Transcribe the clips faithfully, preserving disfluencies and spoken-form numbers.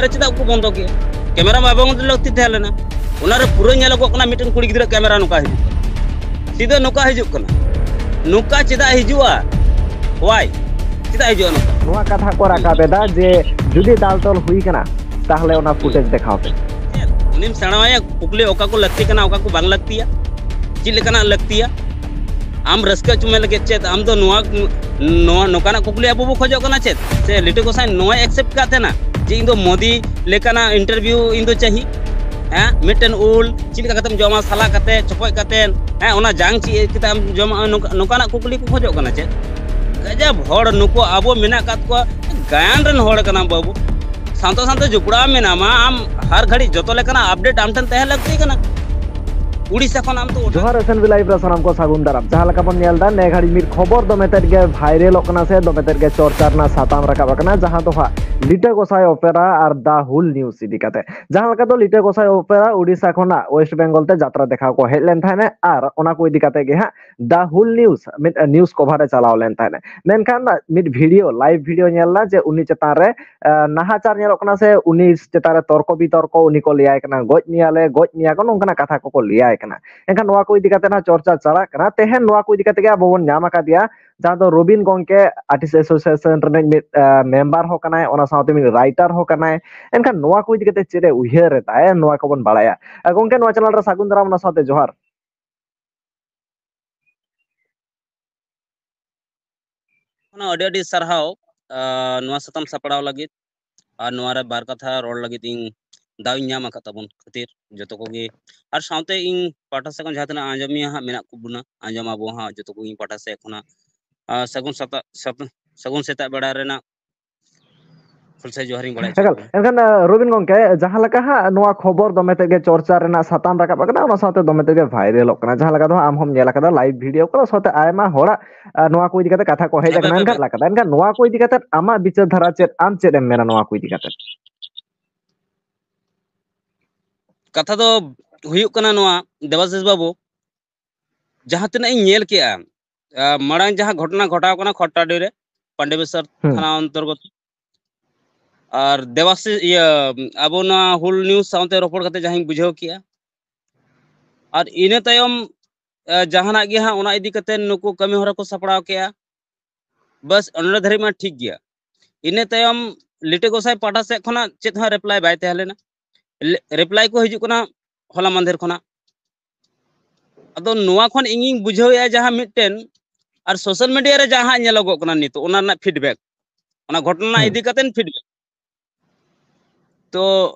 ᱪᱮᱫᱟᱜ ᱠᱚ ᱵᱚᱱᱫᱚ ᱠᱮᱫᱟ? ᱠᱮᱢᱮᱨᱟ ᱢᱟ ᱵᱟᱝ ᱞᱟᱹᱠᱛᱤ ᱛᱟᱦᱮᱸ ᱞᱮᱱᱟ᱾ ᱚᱱᱟᱨᱮ ᱯᱩᱨᱟᱹ ᱧᱮᱞᱚᱜᱚᱜ ᱠᱟᱱᱟ ᱢᱤᱫᱴᱮᱱ ᱠᱩᱲᱤ ᱜᱤᱫᱽᱨᱟᱹ ᱠᱮᱢᱮᱨᱟ ᱱᱚᱝᱠᱟ ᱦᱤᱡᱩᱜ ᱠᱟᱱᱟ, ᱥᱤᱫᱷᱟᱹ ᱱᱚᱝᱠᱟ ᱦᱤᱡᱩᱜ ᱠᱟᱱᱟ᱾ ᱱᱚᱝᱠᱟ ᱪᱮᱫᱟᱜ ᱦᱤᱡᱩᱜᱼᱟ? Why? ᱪᱮᱫᱟᱜ ᱦᱤᱡᱩᱜᱼᱟ ᱱᱚᱝᱠᱟ? ᱱᱚᱣᱟ ᱠᱟᱛᱷᱟ ᱠᱚ ᱨᱟᱠᱟᱵ ᱮᱫᱟ ᱡᱮ ᱡᱩᱫᱤ ᱫᱟᱞ ᱛᱚᱞ ᱦᱩᱭ ᱠᱟᱱᱟ, ᱛᱟᱦᱞᱮ ᱚᱱᱟ footage ᱫᱮᱠᱷᱟᱣ ᱯᱮ᱾ ᱪᱮᱫ? ᱩᱱᱤᱢ ᱥᱮᱬᱟᱣᱟᱭᱟ ᱠᱩᱠᱞᱤ, ᱚᱠᱟ ᱠᱚ ᱞᱟᱹᱠᱛᱤ ᱠᱟᱱᱟ, ᱚᱠᱟ ᱠᱚ ᱵᱟᱝ ᱞᱟᱹᱠᱛᱤᱭᱟ, ᱪᱮᱫ ᱞᱮᱠᱟᱱᱟᱜ ᱞᱟᱹᱠᱛᱤᱭᱟ? ᱟᱢ ᱨᱟᱹᱥᱠᱟᱹ ᱦᱚᱪᱚ ᱢᱮ ᱞᱟᱹᱜᱤᱫ ᱪᱮᱫ ᱟᱢ ᱫᱚ ᱱᱚᱣᱟ, ᱱᱚᱣᱟ, ᱱᱚᱝᱠᱟᱱᱟᱜ ᱠᱩᱠᱞᱤ ᱟᱵᱚ ᱵᱚ ᱠᱷᱚᱡᱚᱜ ᱠᱟᱱᱟ ᱪᱮᱫ? ᱥᱮ ᱞᱤᱴᱟᱹ ᱜᱚᱸᱥᱟᱭ ᱱᱚᱣᱟᱭ accept ᱠᱟᱫ ᱛᱟᱦᱮᱱᱟ ᱡᱮ ᱤᱧ ᱫᱚ ᱢᱳᱫᱤ ᱞᱮᱠᱟᱱᱟᱜ interview ᱤᱧ ᱫᱚ ᱪᱟᱹᱦᱤ? ᱦᱮᱸ, ᱢᱤᱫᱴᱮᱱ ᱩᱞ ᱪᱮᱫ ᱞᱮᱠᱟ ᱠᱟᱛᱮᱢ ᱡᱚᱢᱟ, ᱥᱟᱞᱟ ᱠᱟᱛᱮ, ᱪᱚᱯᱚᱡ ᱠᱟᱛᱮ, ᱦᱮᱸ, ᱚᱱᱟ ᱡᱟᱝ ᱪᱮᱫ ᱠᱟᱛᱮ ᱮᱢ ᱡᱚᱢᱟ, ᱱᱚᱝᱠᱟ, ᱱᱚᱝᱠᱟᱱᱟᱜ ᱠᱩᱠᱞᱤ ᱠᱚ ᱠᱷᱚᱡᱚᱜ ᱠᱟᱱᱟ ᱪᱮᱫ? ᱜᱟᱡᱟᱵ ᱦᱚᱲ ᱱᱩᱠᱩ ᱟᱵᱚ ᱢᱮᱱᱟᱜ ᱠᱟᱫ ᱠᱚᱣᱟ, ᱜᱟᱭᱟᱱ ᱨᱮᱱ ᱦᱚᱲ ᱠᱟᱱᱟᱢ ᱵᱟᱹᱵᱩ, ᱥᱟᱶᱛᱟ ᱥᱟᱶᱛᱮ ᱡᱚᱯᱲᱟᱣ ᱢᱮᱱᱟᱢᱟ, ᱟᱢ ᱦᱟᱨ ᱜᱷᱟᱹᱲᱤᱡ ᱡᱚᱛᱚ ᱞᱮᱠᱟᱱᱟᱜ update ᱟᱢ ᱴᱷᱮᱱ ᱛᱟᱦᱮᱸ ᱞᱟᱹᱠᱛᱤ ᱠᱟᱱᱟ᱾ ᱩᱲᱤᱥᱥᱟ ᱠᱷᱚᱱ ᱟᱢ ᱫᱚ ᱚᱰᱚᱠ ᱡᱚᱦᱟᱨ S N V Live ᱨᱮ ᱥᱟᱱᱟᱢ ᱠᱚ ᱥᱟᱹᱜᱩᱱ ᱫᱟᱨᱟᱢ᱾ ᱡᱟᱦᱟᱸ ᱞᱮᱠᱟ ᱵᱚᱱ ᱧᱮᱞ ᱮᱫᱟ, ᱱᱮ ᱜᱷᱟᱹᱲᱤᱡ ᱢᱤᱫ ᱠᱷᱚᱵᱚᱨ ᱫᱚᱢᱮ ᱛᱮᱫ ᱜᱮ ᱵᱷᱟᱭᱨᱮᱞᱚᱜ ᱠᱟᱱᱟ ᱥᱮ ᱫᱚᱢᱮ ᱛᱮᱫ ᱜᱮ ᱪᱚᱨᱪᱟ ᱨᱮᱱᱟᱜ ᱥᱟᱛᱟᱢ ᱨᱟᱠᱟᱵ ᱟᱠᱟᱱᱟ, ᱡᱟᱦᱟᱸ ᱫᱚ ᱦᱟᱸᱜ ᱞᱤᱴᱟᱹ ᱜᱚᱸᱥᱟᱭ ᱚᱯᱮᱨᱟ ᱟᱨ The Hull News ᱤᱫᱤ ᱠᱟᱛᱮ᱾ ᱡᱟᱦᱟᱸ ᱞᱮᱠᱟ ᱫᱚ ᱞᱤᱴᱟᱹ ᱜᱚᱸᱥᱟᱭ ᱚᱯᱮᱨᱟ ᱩᱲᱤᱥᱥᱟ ᱠᱷᱚᱱᱟᱜ ᱳᱭᱮᱥᱴ ᱵᱮᱝᱜᱚᱞ ᱛᱮ ᱡᱟᱛᱨᱟ ᱫᱮᱠᱷᱟᱣ ᱠᱚ ᱦᱮᱡ ᱞᱮᱱ ᱛᱟᱦᱮᱸᱱᱟ, ᱟᱨ ᱚᱱᱟ ᱠᱚ ᱤᱫᱤ ᱠᱟᱛᱮ ᱜᱮ ᱦᱟᱸᱜ The Hull News ᱢᱤᱫ news cover ᱮ ᱪᱟᱞᱟᱣ ᱞᱮᱱ ᱛᱟᱦᱮᱸᱱᱟ᱾ ᱢᱮᱱᱠᱷᱟᱱ ᱢᱤᱫ video, live video ᱧᱮᱞ ᱮᱱᱟ ᱡᱮ ᱩᱱᱤ ᱪᱮᱛᱟᱱ ᱨᱮ, ᱟᱸ, ᱱᱟᱦᱟᱪᱟᱨ ᱧᱮᱞᱚᱜ ᱠᱟᱱᱟ ᱥᱮ ᱩᱱᱤ ᱪᱮᱛᱟᱱ ᱨᱮ ᱛᱚᱨᱠᱚ ᱵᱤᱛᱚᱨᱠᱚ, ᱩᱱᱤ ᱠᱚ ᱞᱟᱹᱭᱟᱭ ᱠᱟᱱᱟ, "ᱜᱚᱡ ᱢᱮᱭᱟᱞᱮ, ᱜᱚᱡ ᱢᱮᱭᱟ ᱠᱚ", ᱱᱚᱝᱠᱟᱱᱟᱜ ᱠᱟᱛᱷᱟ ᱠᱚᱠᱚ ᱞᱟᱹᱭᱟᱭ ᱠᱟᱱᱟ᱾ ᱮᱱᱠᱷᱟᱱ ᱱᱚᱣᱟ ᱠᱚ ᱤᱫᱤ ᱠᱟᱛᱮ ᱱᱟᱜ ᱪᱚᱨᱪᱟ ᱪᱟᱞᱟᱜ ᱠᱟᱱᱟ᱾ ᱛᱮᱦᱮᱧ ᱱᱚᱣᱟ ᱠᱚ ᱤᱫᱤ ᱠᱟᱛᱮ ᱜᱮ ᱟᱵᱚ ᱵᱚᱱ ᱧᱟᱢ ᱟᱠᱟᱫᱮᱭᱟ, ᱡᱟᱦᱟᱸ ᱫᱚ ᱨᱚᱵᱤᱱ ᱜᱚᱝᱠᱮ, Artist Association ᱨᱤᱱᱤᱡ ᱢᱤᱫ, ᱟᱸ, member ᱦᱚᱸ ᱠᱟᱱᱟᱭ, ᱚᱱᱟ ᱥᱟᱶᱛᱮ ᱢᱤᱫ writer ᱦᱚᱸ ᱠᱟᱱᱟᱭ᱾ ᱮᱱᱠᱷᱟᱱ ᱱᱚᱣᱟ ᱠᱚ ᱤᱫᱤ ᱠᱟᱛᱮ ᱪᱮᱫ ᱮ ᱩᱭᱦᱟᱹᱨ ᱮᱫᱟᱭ, ᱱᱚᱣᱟ ᱠᱚᱵᱚᱱ ᱵᱟᱲᱟᱭᱟ᱾ ᱟᱨ ᱜᱚᱝᱠᱮ, ᱱᱚᱣᱟ channel ᱨᱮ ᱥᱟᱹᱜᱩᱱ ᱫᱟᱨᱟᱢ, ᱚᱱᱟ ᱥᱟᱶᱛᱮ ᱡᱚᱦᱟᱨ᱾ ᱚᱱᱟ ᱟᱹᱰᱤ ᱟᱹᱰᱤ ᱥᱟᱨᱦᱟᱣ, ᱟᱸ, ᱱᱚᱣᱟ ᱥᱟᱛᱟᱢ ᱥᱟᱯᱲᱟᱣ ᱞᱟᱹᱜᱤᱫ ᱟᱨ ᱱᱚᱣᱟ ᱨᱮ ᱵᱟᱨ ᱠᱟᱛᱷᱟ ᱨᱚᱲ ᱞᱟᱹᱜᱤᱫ ᱤᱧ ᱫᱟᱣ ᱤᱧ ᱧᱟᱢ ᱟᱠᱟᱫ ᱛᱟᱵᱚᱱ ᱠᱷᱟᱹᱛᱤᱨ ᱡᱚᱛᱚ ᱠᱚᱜᱮ, ᱟᱨ ᱥᱟᱶᱛᱮ ᱤᱧ ᱯᱟᱦᱴᱟ ᱥᱮᱫ ᱠᱷᱚᱱ ᱡᱟᱦᱟᱸ ᱛᱤᱱᱟᱹᱜ ᱟᱸᱡᱚᱢᱤᱭᱟᱹ ᱦᱟᱸᱜ ᱢᱮᱱᱟᱜ ᱠᱚ ᱵᱚᱱᱟ, ᱟᱸᱡᱚᱢ ᱟᱵᱚ ᱦᱟᱸᱜ ᱡᱚᱛᱚ ᱠᱚ ᱤᱧ ᱯᱟᱦᱴᱟ ᱥᱮᱫ ᱠᱷᱚᱱᱟᱜ, ᱟᱸ, ᱥᱟᱹᱜᱩᱱ ᱥᱮᱛᱟᱜ, ᱥᱟᱛ-, ᱥᱟᱹᱜᱩᱱ ᱥᱮᱛᱟᱜ ᱵᱮᱲᱟ ᱨᱮᱱᱟᱜ ᱦᱩᱞᱥᱟᱹᱭ ᱡᱚᱦᱟᱨᱤᱧ ᱵᱟᱲᱟᱭ ᱦᱚᱪᱚᱭᱮᱫ ᱮᱠᱟᱞ᱾ ᱵᱚᱱᱟ᱾ ᱮᱱᱠᱷᱟᱱ, ᱟᱸ, ᱨᱚᱵᱤᱱ ᱜᱚᱝᱠᱮ, ᱡᱟᱦᱟᱸ ᱞᱮᱠᱟ ᱦᱟᱸᱜ ᱱᱚᱣᱟ ᱠᱷᱚᱵᱚᱨ ᱫᱚᱢᱮ ᱛᱮᱫ ᱜᱮ ᱪᱚᱨᱪᱟ ᱨᱮᱱᱟᱜ ᱥᱟᱛᱟᱢ ᱨᱟᱠᱟᱵ ᱟᱠᱟᱱᱟ, ᱚᱱᱟ ᱥᱟᱶᱛᱮ ᱫᱚᱢᱮ ᱛᱮᱫ ᱜᱮ ᱵᱷᱟᱭᱨᱮᱞᱚᱜ ᱠᱟᱱᱟ, ᱡᱟᱦᱟᱸ ᱞᱮᱠᱟ ᱫᱚ ᱦᱟᱸᱜ ᱟᱢ ᱦᱚᱸᱢ ᱧᱮᱞ ᱟᱠᱟᱫᱟ live video ᱠᱚ, ᱥᱟᱶᱛᱮ ᱟᱭᱢᱟ ᱦᱚᱲᱟᱜ, ᱟᱸ, ᱱᱚᱣᱟ ᱠᱚ ᱤᱫᱤ ᱠᱟᱛᱮ ᱠᱟᱛᱷᱟ ᱠᱚ ᱦᱮᱡ ᱦᱮᱸ, ᱟᱠᱟᱱᱟ᱾ ᱦᱮᱸ, ᱮᱱᱠᱷᱟᱱ ᱦᱮᱸ᱾ ᱞᱟᱠᱟᱫᱟ, ᱮᱱᱠᱷᱟᱱ ᱱᱚᱣᱟ ᱠᱚ ᱤᱫᱤ ᱠᱟᱛᱮ ᱟᱢᱟᱜ ᱵᱤᱪᱟᱹᱨ ᱫᱷᱟᱨᱟ ᱪᱮᱫ, ᱟᱢ ᱪᱮᱫ ᱮᱢ ᱢᱮᱱᱟ ᱱᱚᱣᱟ ᱠᱚ ᱤᱫᱤ ᱠᱟᱛᱮ? ᱠᱟᱛᱷᱟ ᱫᱚ ᱦᱩᱭᱩᱜ ᱠᱟᱱᱟ ᱱᱚᱣᱟ, ᱫᱮᱵᱟᱥᱤᱥ ᱵᱟᱹᱵᱩ, ᱡᱟᱦᱟᱸ ᱛᱤᱱᱟᱹᱜ ᱤᱧ ᱧᱮᱞ ᱠᱮᱜᱼᱟ, ᱟᱸ, ᱢᱟᱲᱟᱝ ᱡᱟᱦᱟᱸ ᱜᱷᱚᱴᱚᱱᱟ ᱜᱷᱚᱴᱟᱣ ᱠᱟᱱᱟ ᱠᱷᱚᱴᱴᱟᱰᱤ ᱨᱮ, ᱯᱟᱱᱰᱮᱵᱮᱥᱚᱨ ᱦᱩᱸ᱾ ᱛᱷᱟᱱᱟ ᱚᱱᱛᱚᱨᱜᱚᱛ, ᱟᱨ ᱫᱮᱵᱟᱥᱤᱥ, ᱤᱭᱟᱹ, ᱟᱵᱚ ᱱᱚᱣᱟ ᱦᱩᱞ ᱱᱤᱭᱩᱡᱽ ᱥᱟᱶᱛᱮ ᱨᱚᱯᱚᱲ ᱠᱟᱛᱮ ᱡᱟᱦᱟᱸᱧ ᱵᱩᱡᱷᱟᱹᱣ ᱠᱮᱜᱼᱟ᱾ ᱟᱨ ᱤᱱᱟᱹ ᱛᱟᱭᱚᱢ, ᱮ, ᱡᱟᱦᱟᱱᱟᱜ ᱜᱮ ᱦᱟᱸᱜ ᱚᱱᱟ ᱤᱫᱤ ᱠᱟᱛᱮ ᱱᱩᱠᱩ ᱠᱟᱹᱢᱤ ᱦᱚᱨᱟ ᱠᱚ ᱥᱟᱯᱲᱟᱣ ᱠᱮᱜᱼᱟ᱾ ᱵᱟᱥ, ᱚᱸᱰᱮ ᱫᱷᱟᱹᱨᱤᱡ ᱢᱟ ᱴᱷᱤᱠ ᱜᱮᱭᱟ᱾ ᱤᱱᱟᱹ ᱛᱟᱭᱚᱢ ᱞᱤᱴᱟᱹ ᱜᱚᱸᱥᱟᱭ ᱯᱟᱦᱴᱟ ᱥᱮᱫ ᱠᱷᱚᱱᱟᱜ ᱪᱮᱫ ᱦᱚᱸ ᱨᱤᱯᱞᱟᱭ ᱵᱟᱭ ᱛᱟᱦᱮᱸ ᱞᱮᱱᱟ᱾ ᱞᱮ-, ᱨᱤᱯᱞᱟᱭ ᱠᱚ ᱦᱤᱡᱩᱜ ᱠᱟᱱᱟ ᱦᱚᱞᱟ ᱢᱟᱫᱷᱮᱨ ᱠᱷᱚᱱᱟᱜ᱾ ᱟᱫᱚ ᱱᱚᱣᱟ ᱠᱷᱚᱱ ᱤᱧᱤᱧ ᱵᱩᱡᱷᱟᱹᱣᱮᱫᱼᱟ ᱡᱟᱦᱟᱸ ᱢᱤᱫᱴᱮᱱ, ᱟᱨ ᱥᱳᱥᱟᱞ ᱢᱤᱰᱤᱭᱟ ᱨᱮ ᱡᱟᱦᱟᱸ ᱧᱮᱞᱚᱜᱚᱜ ᱠᱟᱱᱟ ᱱᱤᱛᱚᱜ, ᱚᱱᱟ ᱨᱮᱱᱟᱜ ᱯᱷᱤᱰᱵᱮᱠ, ᱚᱱᱟ ᱜᱷᱚᱴᱚᱱᱟ ᱦᱩᱸ᱾ ᱤᱫᱤ ᱠᱟᱛᱮᱱ ᱯᱷᱤᱰᱵᱮᱠ᱾ ᱛᱚ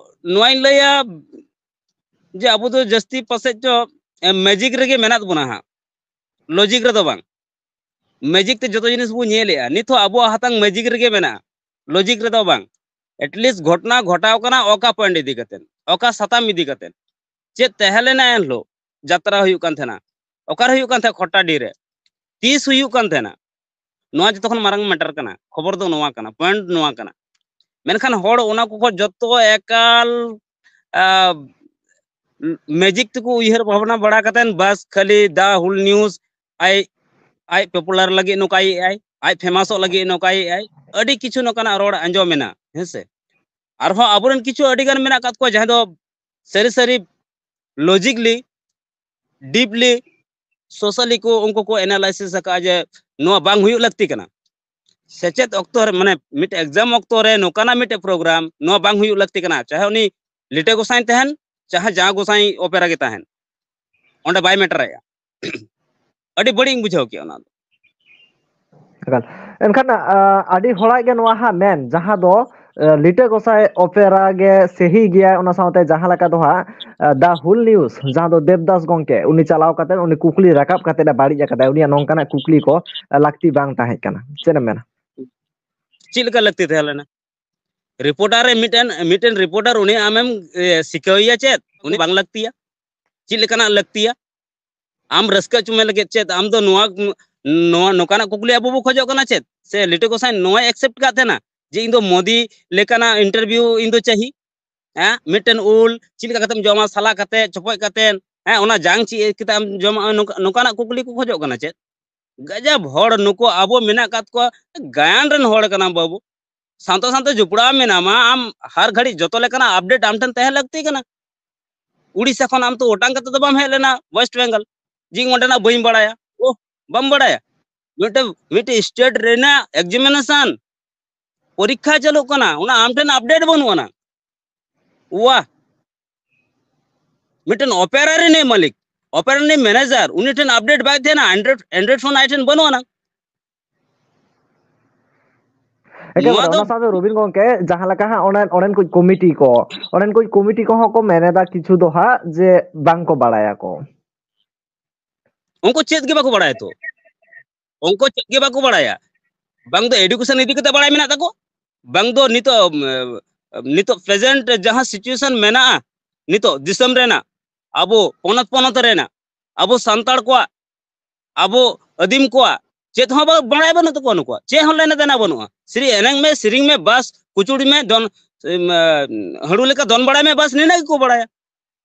ᱱᱚᱣᱟᱧ ᱞᱟᱹᱭᱟ ᱡᱮ ᱟᱵᱚ ᱫᱚ ᱡᱟᱹᱥᱛᱤ ᱯᱟᱥᱮᱡ ᱪᱚ, ᱮ, ᱢᱮᱡᱤᱠ ᱨᱮᱜᱮ ᱢᱮᱱᱟᱜ ᱵᱚᱱᱟ ᱦᱟᱸᱜ, ᱞᱚᱡᱤᱠ ᱨᱮᱫᱚ ᱵᱟᱝ᱾ ᱢᱮᱡᱤᱠ ᱛᱮ ᱡᱚᱛᱚ ᱡᱤᱱᱤᱥ ᱵᱚᱱ ᱧᱮᱞᱮᱜᱼᱟ, ᱱᱤᱛ ᱦᱚᱸ ᱟᱵᱚᱣᱟᱜ ᱦᱟᱛᱟᱝ ᱢᱮᱡᱤᱠ ᱨᱮᱜᱮ ᱢᱮᱱᱟᱜᱼᱟ, ᱞᱚᱡᱤᱠ ᱨᱮᱫᱚ ᱵᱟᱝ᱾ ᱮᱴᱞᱤᱥᱴ ᱜᱷᱚᱴᱚᱱᱟ ᱜᱷᱚᱴᱟᱣ ᱠᱟᱱᱟ ᱚᱠᱟ ᱯᱚᱭᱮᱱᱴ ᱤᱫᱤ ᱠᱟᱛᱮ, ᱚᱠᱟ ᱥᱟᱛᱟᱢ ᱤᱫᱤ ᱠᱟᱛᱮ, ᱪᱮᱫ ᱛᱟᱦᱮᱸ ᱞᱮᱱᱟ ᱮᱱᱦᱤᱞᱳᱜ ᱡᱟᱛᱨᱟ ᱦᱩᱭᱩᱜ ᱠᱟᱱ ᱛᱟᱦᱮᱱᱟ, ᱚᱠᱟᱨᱮ ᱦᱩᱭᱩᱜ ᱠᱟᱱ ᱛᱟᱦᱮᱸᱫ ᱠᱷᱚᱴᱴᱟᱰᱤ ᱨᱮ, ᱛᱤᱥ ᱦᱩᱭᱩᱜ ᱠᱟᱱ ᱛᱟᱦᱮᱱᱟ, ᱱᱚᱣᱟ ᱡᱚᱛᱚ ᱠᱷᱚᱱ ᱢᱟᱨᱟᱝ ᱢᱮᱴᱟᱨ ᱠᱟᱱᱟ᱾ ᱠᱷᱚᱵᱚᱨ ᱫᱚ ᱱᱚᱣᱟ ᱠᱟᱱᱟ, ᱯᱚᱭᱮᱱᱴ ᱱᱚᱣᱟ ᱠᱟᱱᱟ᱾ ᱢᱮᱱᱠᱷᱟᱱ ᱦᱚᱲ ᱚᱱᱟ ᱠᱚ ᱠᱷᱚᱱ ᱡᱚᱛᱚ ᱮᱠᱟᱞ, ᱟ, ᱢᱮᱡᱤᱠ ᱛᱮᱠᱚ ᱩᱭᱦᱟᱹᱨ ᱵᱷᱟᱵᱽᱱᱟ ᱵᱟᱲᱟ ᱠᱟᱛᱮᱱ ᱵᱟᱥ ᱠᱷᱟᱹᱞᱤ ᱫᱟ ᱦᱩᱞ ᱱᱤᱭᱩᱡᱽ ᱟᱡ, ᱟᱡ ᱯᱚᱯᱩᱞᱟᱨ ᱞᱟᱹᱜᱤᱫ ᱱᱚᱝᱠᱟᱭᱮᱫ ᱟᱭ, ᱟᱡ ᱯᱷᱮᱢᱟᱥᱚᱜ ᱞᱟᱹᱜᱤᱫ ᱱᱚᱝᱠᱟᱭᱮᱫ ᱟᱭ, ᱟᱹᱰᱤ ᱠᱤᱪᱷᱩ ᱱᱚᱝᱠᱟᱱᱟᱜ ᱨᱚᱲ ᱟᱸᱡᱚᱢ ᱮᱱᱟ, ᱦᱮᱸ ᱥᱮ᱾ ᱟᱨᱦᱚᱸ ᱟᱵᱚᱨᱮᱱ ᱠᱤᱪᱷᱩ ᱟᱹᱰᱤ ᱜᱟᱱ ᱢᱮᱱᱟᱜ ᱟᱠᱟᱫ ᱠᱚᱣᱟ ᱡᱟᱦᱟᱸᱭ ᱫᱚ ᱥᱟᱹᱨᱤ ᱥᱟᱹᱨᱤ ᱞᱚᱡᱤᱠᱞᱤ, ᱰᱤᱯᱞᱤ, ᱥᱳᱥᱟᱞᱤ ᱠᱚ ᱩᱱᱠᱩ ᱠᱚ ᱮᱱᱟᱞᱟᱭᱥᱤᱥ ᱟᱠᱟᱫᱼᱟ ᱡᱮ ᱱᱚᱣᱟ ᱵᱟᱝ ᱦᱩᱭᱩᱜ ᱞᱟᱹᱠᱛᱤ ᱠᱟᱱᱟ᱾ ᱥᱮᱪᱮᱫ ᱚᱠᱛᱚ ᱨᱮ, ᱢᱟᱱᱮ ᱢᱤᱫᱴᱮᱡ ᱮᱠᱡᱟᱢ ᱚᱠᱛᱚ ᱨᱮ ᱱᱚᱝᱠᱟᱱᱟᱜ ᱢᱤᱫᱴᱮᱡ ᱯᱨᱳᱜᱨᱟᱢ, ᱱᱚᱣᱟ ᱵᱟᱝ ᱦᱩᱭᱩᱜ ᱞᱟᱹᱠᱛᱤ ᱠᱟᱱᱟ, ᱪᱟᱦᱮ ᱩᱱᱤ ᱞᱤᱴᱟᱹ ᱜᱚᱸᱥᱟᱭ ᱛᱟᱦᱮᱱ, ᱪᱟᱦᱮ ᱡᱟᱦᱟᱸ ᱜᱚᱸᱥᱟᱭ ᱚᱯᱮᱨᱟ ᱜᱮ ᱛᱟᱦᱮᱱ, ᱚᱸᱰᱮ ᱵᱟᱭ ᱢᱮᱴᱟᱨᱮᱜᱼᱟ᱾ ᱟᱹᱰᱤ ᱵᱟᱹᱲᱤᱡ ᱤᱧ ᱵᱩᱡᱷᱟᱹᱣ ᱠᱮᱜᱼᱟ ᱚᱱᱟ ᱫᱚ᱾ ᱮᱠᱟᱞ᱾ ᱮᱱᱠᱷᱟᱱ, ᱟ, ᱟᱹᱰᱤ ᱦᱚᱲᱟᱜ ᱜᱮ ᱱᱚᱣᱟ ᱦᱟᱸᱜ ᱢᱮᱱ, ᱡᱟᱦᱟᱸ ᱫᱚ, ᱟ, ᱞᱤᱴᱟᱹ ᱜᱚᱸᱥᱟᱭ ᱚᱯᱮᱨᱟ ᱜᱮ ᱥᱟᱹᱦᱤ ᱜᱮᱭᱟᱭ, ᱚᱱᱟ ᱥᱟᱶᱛᱮ ᱡᱟᱦᱟᱸ ᱞᱮᱠᱟ ᱫᱚ ᱦᱟᱸᱜ, ᱟ, ᱫᱟ ᱦᱩᱞ ᱱᱤᱭᱩᱡᱽ, ᱡᱟᱦᱟᱸ ᱫᱚ ᱫᱮᱵᱽᱫᱟᱥ ᱜᱚᱢᱠᱮ, ᱩᱱᱤ ᱪᱟᱞᱟᱣ ᱠᱟᱛᱮ ᱩᱱᱤ ᱠᱩᱠᱞᱤ ᱨᱟᱠᱟᱵ ᱠᱟᱛᱮ ᱮ ᱵᱟᱹᱲᱤᱡ ᱟᱠᱟᱫᱟᱭ, ᱩᱱᱤᱭᱟᱜ ᱱᱚᱝᱠᱟᱱᱟᱜ ᱠᱩᱠᱞᱤ ᱠᱚ, ᱟ, ᱞᱟᱹᱠᱛᱤ ᱵᱟᱝ ᱛᱟᱦᱮᱸ ᱠᱟᱱᱟ᱾ ᱪᱮᱫ ᱮᱢ ᱢᱮᱱᱟ? ᱪᱮᱫ ᱞᱮᱠᱟ ᱞᱟᱹᱠᱛᱤ ᱛᱟᱦᱮᱸ ᱞᱮᱱᱟ? ᱨᱤᱯᱳᱨᱴᱟᱨ ᱨᱮ ᱢᱤᱫᱴᱮᱱ, ᱢᱤᱫᱴᱮᱱ ᱨᱤᱯᱳᱨᱴᱟᱨ ᱩᱱᱤ ᱟᱢᱮᱢ, ᱮ, ᱥᱤᱠᱷᱟᱹᱣᱮᱭᱟ ᱪᱮᱫ? ᱩᱱᱤ ᱵᱟᱝ ᱞᱟᱹᱠᱛᱤᱭᱟ᱾ ᱪᱮᱫ ᱞᱮᱠᱟᱱᱟᱜ ᱞᱟᱹᱠᱛᱤᱭᱟ? ᱟᱢ ᱨᱟᱹᱥᱠᱟᱹ ᱦᱚᱪᱚ ᱢᱮ ᱞᱟᱹᱜᱤᱫ ᱪᱮᱫ? ᱟᱢ ᱫᱚ ᱱᱚᱣᱟ, ᱱᱚᱣᱟ, ᱱᱚᱝᱠᱟᱱᱟᱜ ᱠᱩᱠᱞᱤ ᱟᱵᱚ ᱵᱚ ᱠᱷᱚᱡᱚᱜ ᱠᱟᱱᱟ ᱪᱮᱫ? ᱥᱮ ᱞᱤᱴᱟᱹ ᱜᱚᱸᱥᱟᱭ ᱱᱚᱣᱟᱭ ᱮᱠᱥᱮᱯᱴ ᱠᱟᱫ ᱛᱟᱦᱮᱱᱟ ᱡᱮ ᱤᱧ ᱫᱚ ᱢᱳᱫᱤ ᱞᱮᱠᱟᱱᱟᱜ ᱤᱱᱴᱟᱨᱵᱷᱤᱭᱩ ᱤᱧ ᱫᱚ ᱪᱟᱹᱦᱤ? ᱦᱮᱸ, ᱢᱤᱫᱴᱮᱱ ᱩᱞ ᱪᱮᱫ ᱞᱮᱠᱟ ᱠᱟᱛᱮᱢ ᱡᱚᱢᱟ, ᱥᱟᱞᱟ ᱠᱟᱛᱮ, ᱪᱚᱯᱚᱡ ᱠᱟᱛᱮ, ᱦᱮᱸ, ᱚᱱᱟ ᱡᱟᱝ ᱪᱮᱫ ᱠᱟᱛᱮ ᱮᱢ ᱡᱚᱢᱟ, ᱱᱚᱝᱠᱟ-, ᱱᱚᱝᱠᱟᱱᱟᱜ ᱠᱩᱠᱞᱤ ᱠᱚ ᱠᱷᱚᱡᱚᱜ ᱠᱟᱱᱟ ᱪᱮᱫ? ᱜᱟᱡᱟᱵ ᱦᱚᱲ ᱱᱩᱠᱩ ᱟᱵᱚ ᱢᱮᱱᱟᱜ ᱟᱠᱟᱫ ᱠᱚᱣᱟ, ᱜᱟᱭᱟᱱ ᱨᱮᱱ ᱦᱚᱲ ᱠᱟᱱᱟ ᱵᱟᱹᱵᱩ᱾ ᱥᱟᱶᱛᱟ ᱥᱟᱶᱛᱮ ᱡᱚᱯᱲᱟᱣ ᱢᱮᱱᱟᱢᱟ, ᱟᱢ ᱦᱟᱨ ᱜᱷᱟᱹᱲᱤᱡ ᱡᱚᱛᱚ ᱞᱮᱠᱟᱱᱟᱜ ᱟᱯᱰᱮᱴ ᱟᱢ ᱴᱷᱮᱱ ᱛᱟᱦᱮᱸ ᱞᱟᱹᱠᱛᱤ ᱠᱟᱱᱟ᱾ ᱩᱲᱤᱥᱥᱟ ᱠᱷᱚᱱ ᱟᱢ ᱛᱚ ᱚᱴᱟᱝ ᱠᱟᱛᱮ ᱫᱚ ᱵᱟᱢ ᱦᱮᱡ ᱞᱮᱱᱟ ᱳᱭᱮᱥᱴ ᱵᱮᱝᱜᱚᱞ, ᱡᱮ ᱤᱧ ᱚᱸᱰᱮᱱᱟᱜ ᱵᱟᱹᱧ ᱵᱟᱲᱟᱭᱟ᱾ ᱳᱦ, ᱵᱟᱢ ᱵᱟᱲᱟᱭᱟ? ᱢᱤᱫᱴᱮᱱ ᱢᱤᱫᱴᱮᱱ ᱥᱴᱮᱴ ᱨᱮᱱᱟᱜ ᱮᱠᱡᱟᱢᱤᱱᱮᱥᱚᱱ ᱯᱚᱨᱤᱠᱠᱷᱟ ᱪᱟᱹᱞᱩᱜ ᱠᱟᱱᱟ, ᱚᱱᱟ ᱟᱢ ᱴᱷᱮᱱ ᱟᱯᱰᱮᱴ ᱵᱟᱹᱱᱩᱜ ᱟᱱᱟ᱾ ᱣᱟᱦ, ᱢᱤᱫᱴᱮᱱ ᱚᱯᱮᱨᱟ ᱨᱤᱱᱤᱡ ᱢᱟᱹᱞᱤᱠ, ᱚᱯᱮᱨᱟ ᱨᱤᱱᱤᱡ ᱢᱮᱱᱮᱡᱟᱨ, ᱩᱱᱤ ᱴᱷᱮᱱ ᱟᱯᱰᱮᱴ ᱵᱟᱭ ᱛᱟᱦᱮᱱᱟ, ᱮᱱᱰᱨᱚᱭᱰ ᱮᱱᱰᱨᱚᱭᱰ ᱯᱷᱳᱱ ᱟᱡ ᱴᱷᱮᱱ ᱵᱟᱹᱱᱩᱜ ᱟᱱᱟ᱾ ᱱᱚᱣᱟ ᱮᱠᱮᱵᱟᱨᱮ ᱫᱚ ᱚᱱᱟ ᱥᱟᱶᱛᱮ ᱨᱚᱵᱤᱱ ᱜᱚᱝᱠᱮ, ᱡᱟᱦᱟᱸ ᱞᱮᱠᱟ ᱦᱟᱸᱜ ᱚᱱᱮ ᱚᱸᱰᱮᱱ ᱠᱚ ᱠᱚᱢᱤᱴᱤ ᱠᱚ, ᱚᱸᱰᱮᱱ ᱠᱚ ᱠᱚᱢᱤᱴᱤ ᱠᱚᱦᱚᱸ ᱠᱚ ᱢᱮᱱ ᱮᱫᱟ ᱠᱤᱪᱷᱩ ᱫᱚ ᱦᱟᱸᱜ ᱡᱮ ᱵᱟᱝ ᱠᱚ ᱵᱟᱲᱟᱭᱟᱠᱚ᱾ ᱩᱱᱠᱩ ᱪᱮᱫ ᱜᱮ ᱵᱟᱠᱚ ᱵᱟᱲᱟᱭᱟ ᱛᱚ, ᱩᱱᱠᱩ ᱪᱮᱫ ᱜᱮ ᱵᱟᱠᱚ ᱵᱟᱲᱟᱭᱟ᱾ ᱵᱟᱝ ᱫᱚ ᱮᱰᱩᱠᱮᱥᱚᱱ ᱤᱫᱤ ᱠᱟᱛᱮ ᱵᱟᱲᱟᱭ ᱢᱮᱱᱟᱜ ᱛᱟᱠᱚ, ᱵᱟᱝ ᱫᱚ ᱱᱤᱛᱚᱜ, ᱩᱢ, ᱱᱤᱛᱚᱜ ᱯᱨᱮᱡᱮᱱᱴ ᱡᱟᱦᱟᱸ ᱥᱤᱪᱩᱭᱮᱥᱚᱱ ᱢᱮᱱᱟᱜᱼᱟ ᱱᱤᱛᱚᱜ ᱫᱤᱥᱚᱢ ᱨᱮᱱᱟᱜ, ᱟᱵᱚ ᱯᱚᱱᱚᱛ ᱯᱚᱱᱚᱛ ᱨᱮᱱᱟᱜ, ᱟᱵᱚ ᱥᱟᱱᱛᱟᱲ ᱠᱚᱣᱟᱜ, ᱟᱵᱚ ᱟᱹᱫᱤᱢ ᱠᱚᱣᱟᱜ ᱪᱮᱫ ᱦᱚᱸ ᱵᱟ-, ᱵᱟᱲᱟᱭ ᱵᱟᱹᱱᱩᱜ ᱛᱟᱠᱚᱣᱟ ᱱᱩᱠᱩᱣᱟᱜ᱾ ᱪᱮᱫ ᱦᱚᱸ ᱞᱮᱱᱟ ᱫᱮᱱᱟ ᱵᱟᱹᱱᱩᱜᱼᱟ᱾ ᱥᱨᱤ ᱮᱱᱮᱡ ᱢᱮ, ᱥᱮᱨᱮᱧ ᱢᱮ, ᱵᱟᱥ ᱠᱩᱪᱩᱲᱤ ᱢᱮ, ᱫᱚᱱ, ᱮᱢ, ᱦᱟᱹᱲᱩ ᱞᱮᱠᱟ ᱫᱚᱱ ᱵᱟᱲᱟᱭ ᱢᱮ, ᱵᱟᱥ ᱱᱤᱱᱟᱹᱜ ᱜᱮᱠᱚ ᱵᱟᱲᱟᱭᱟ᱾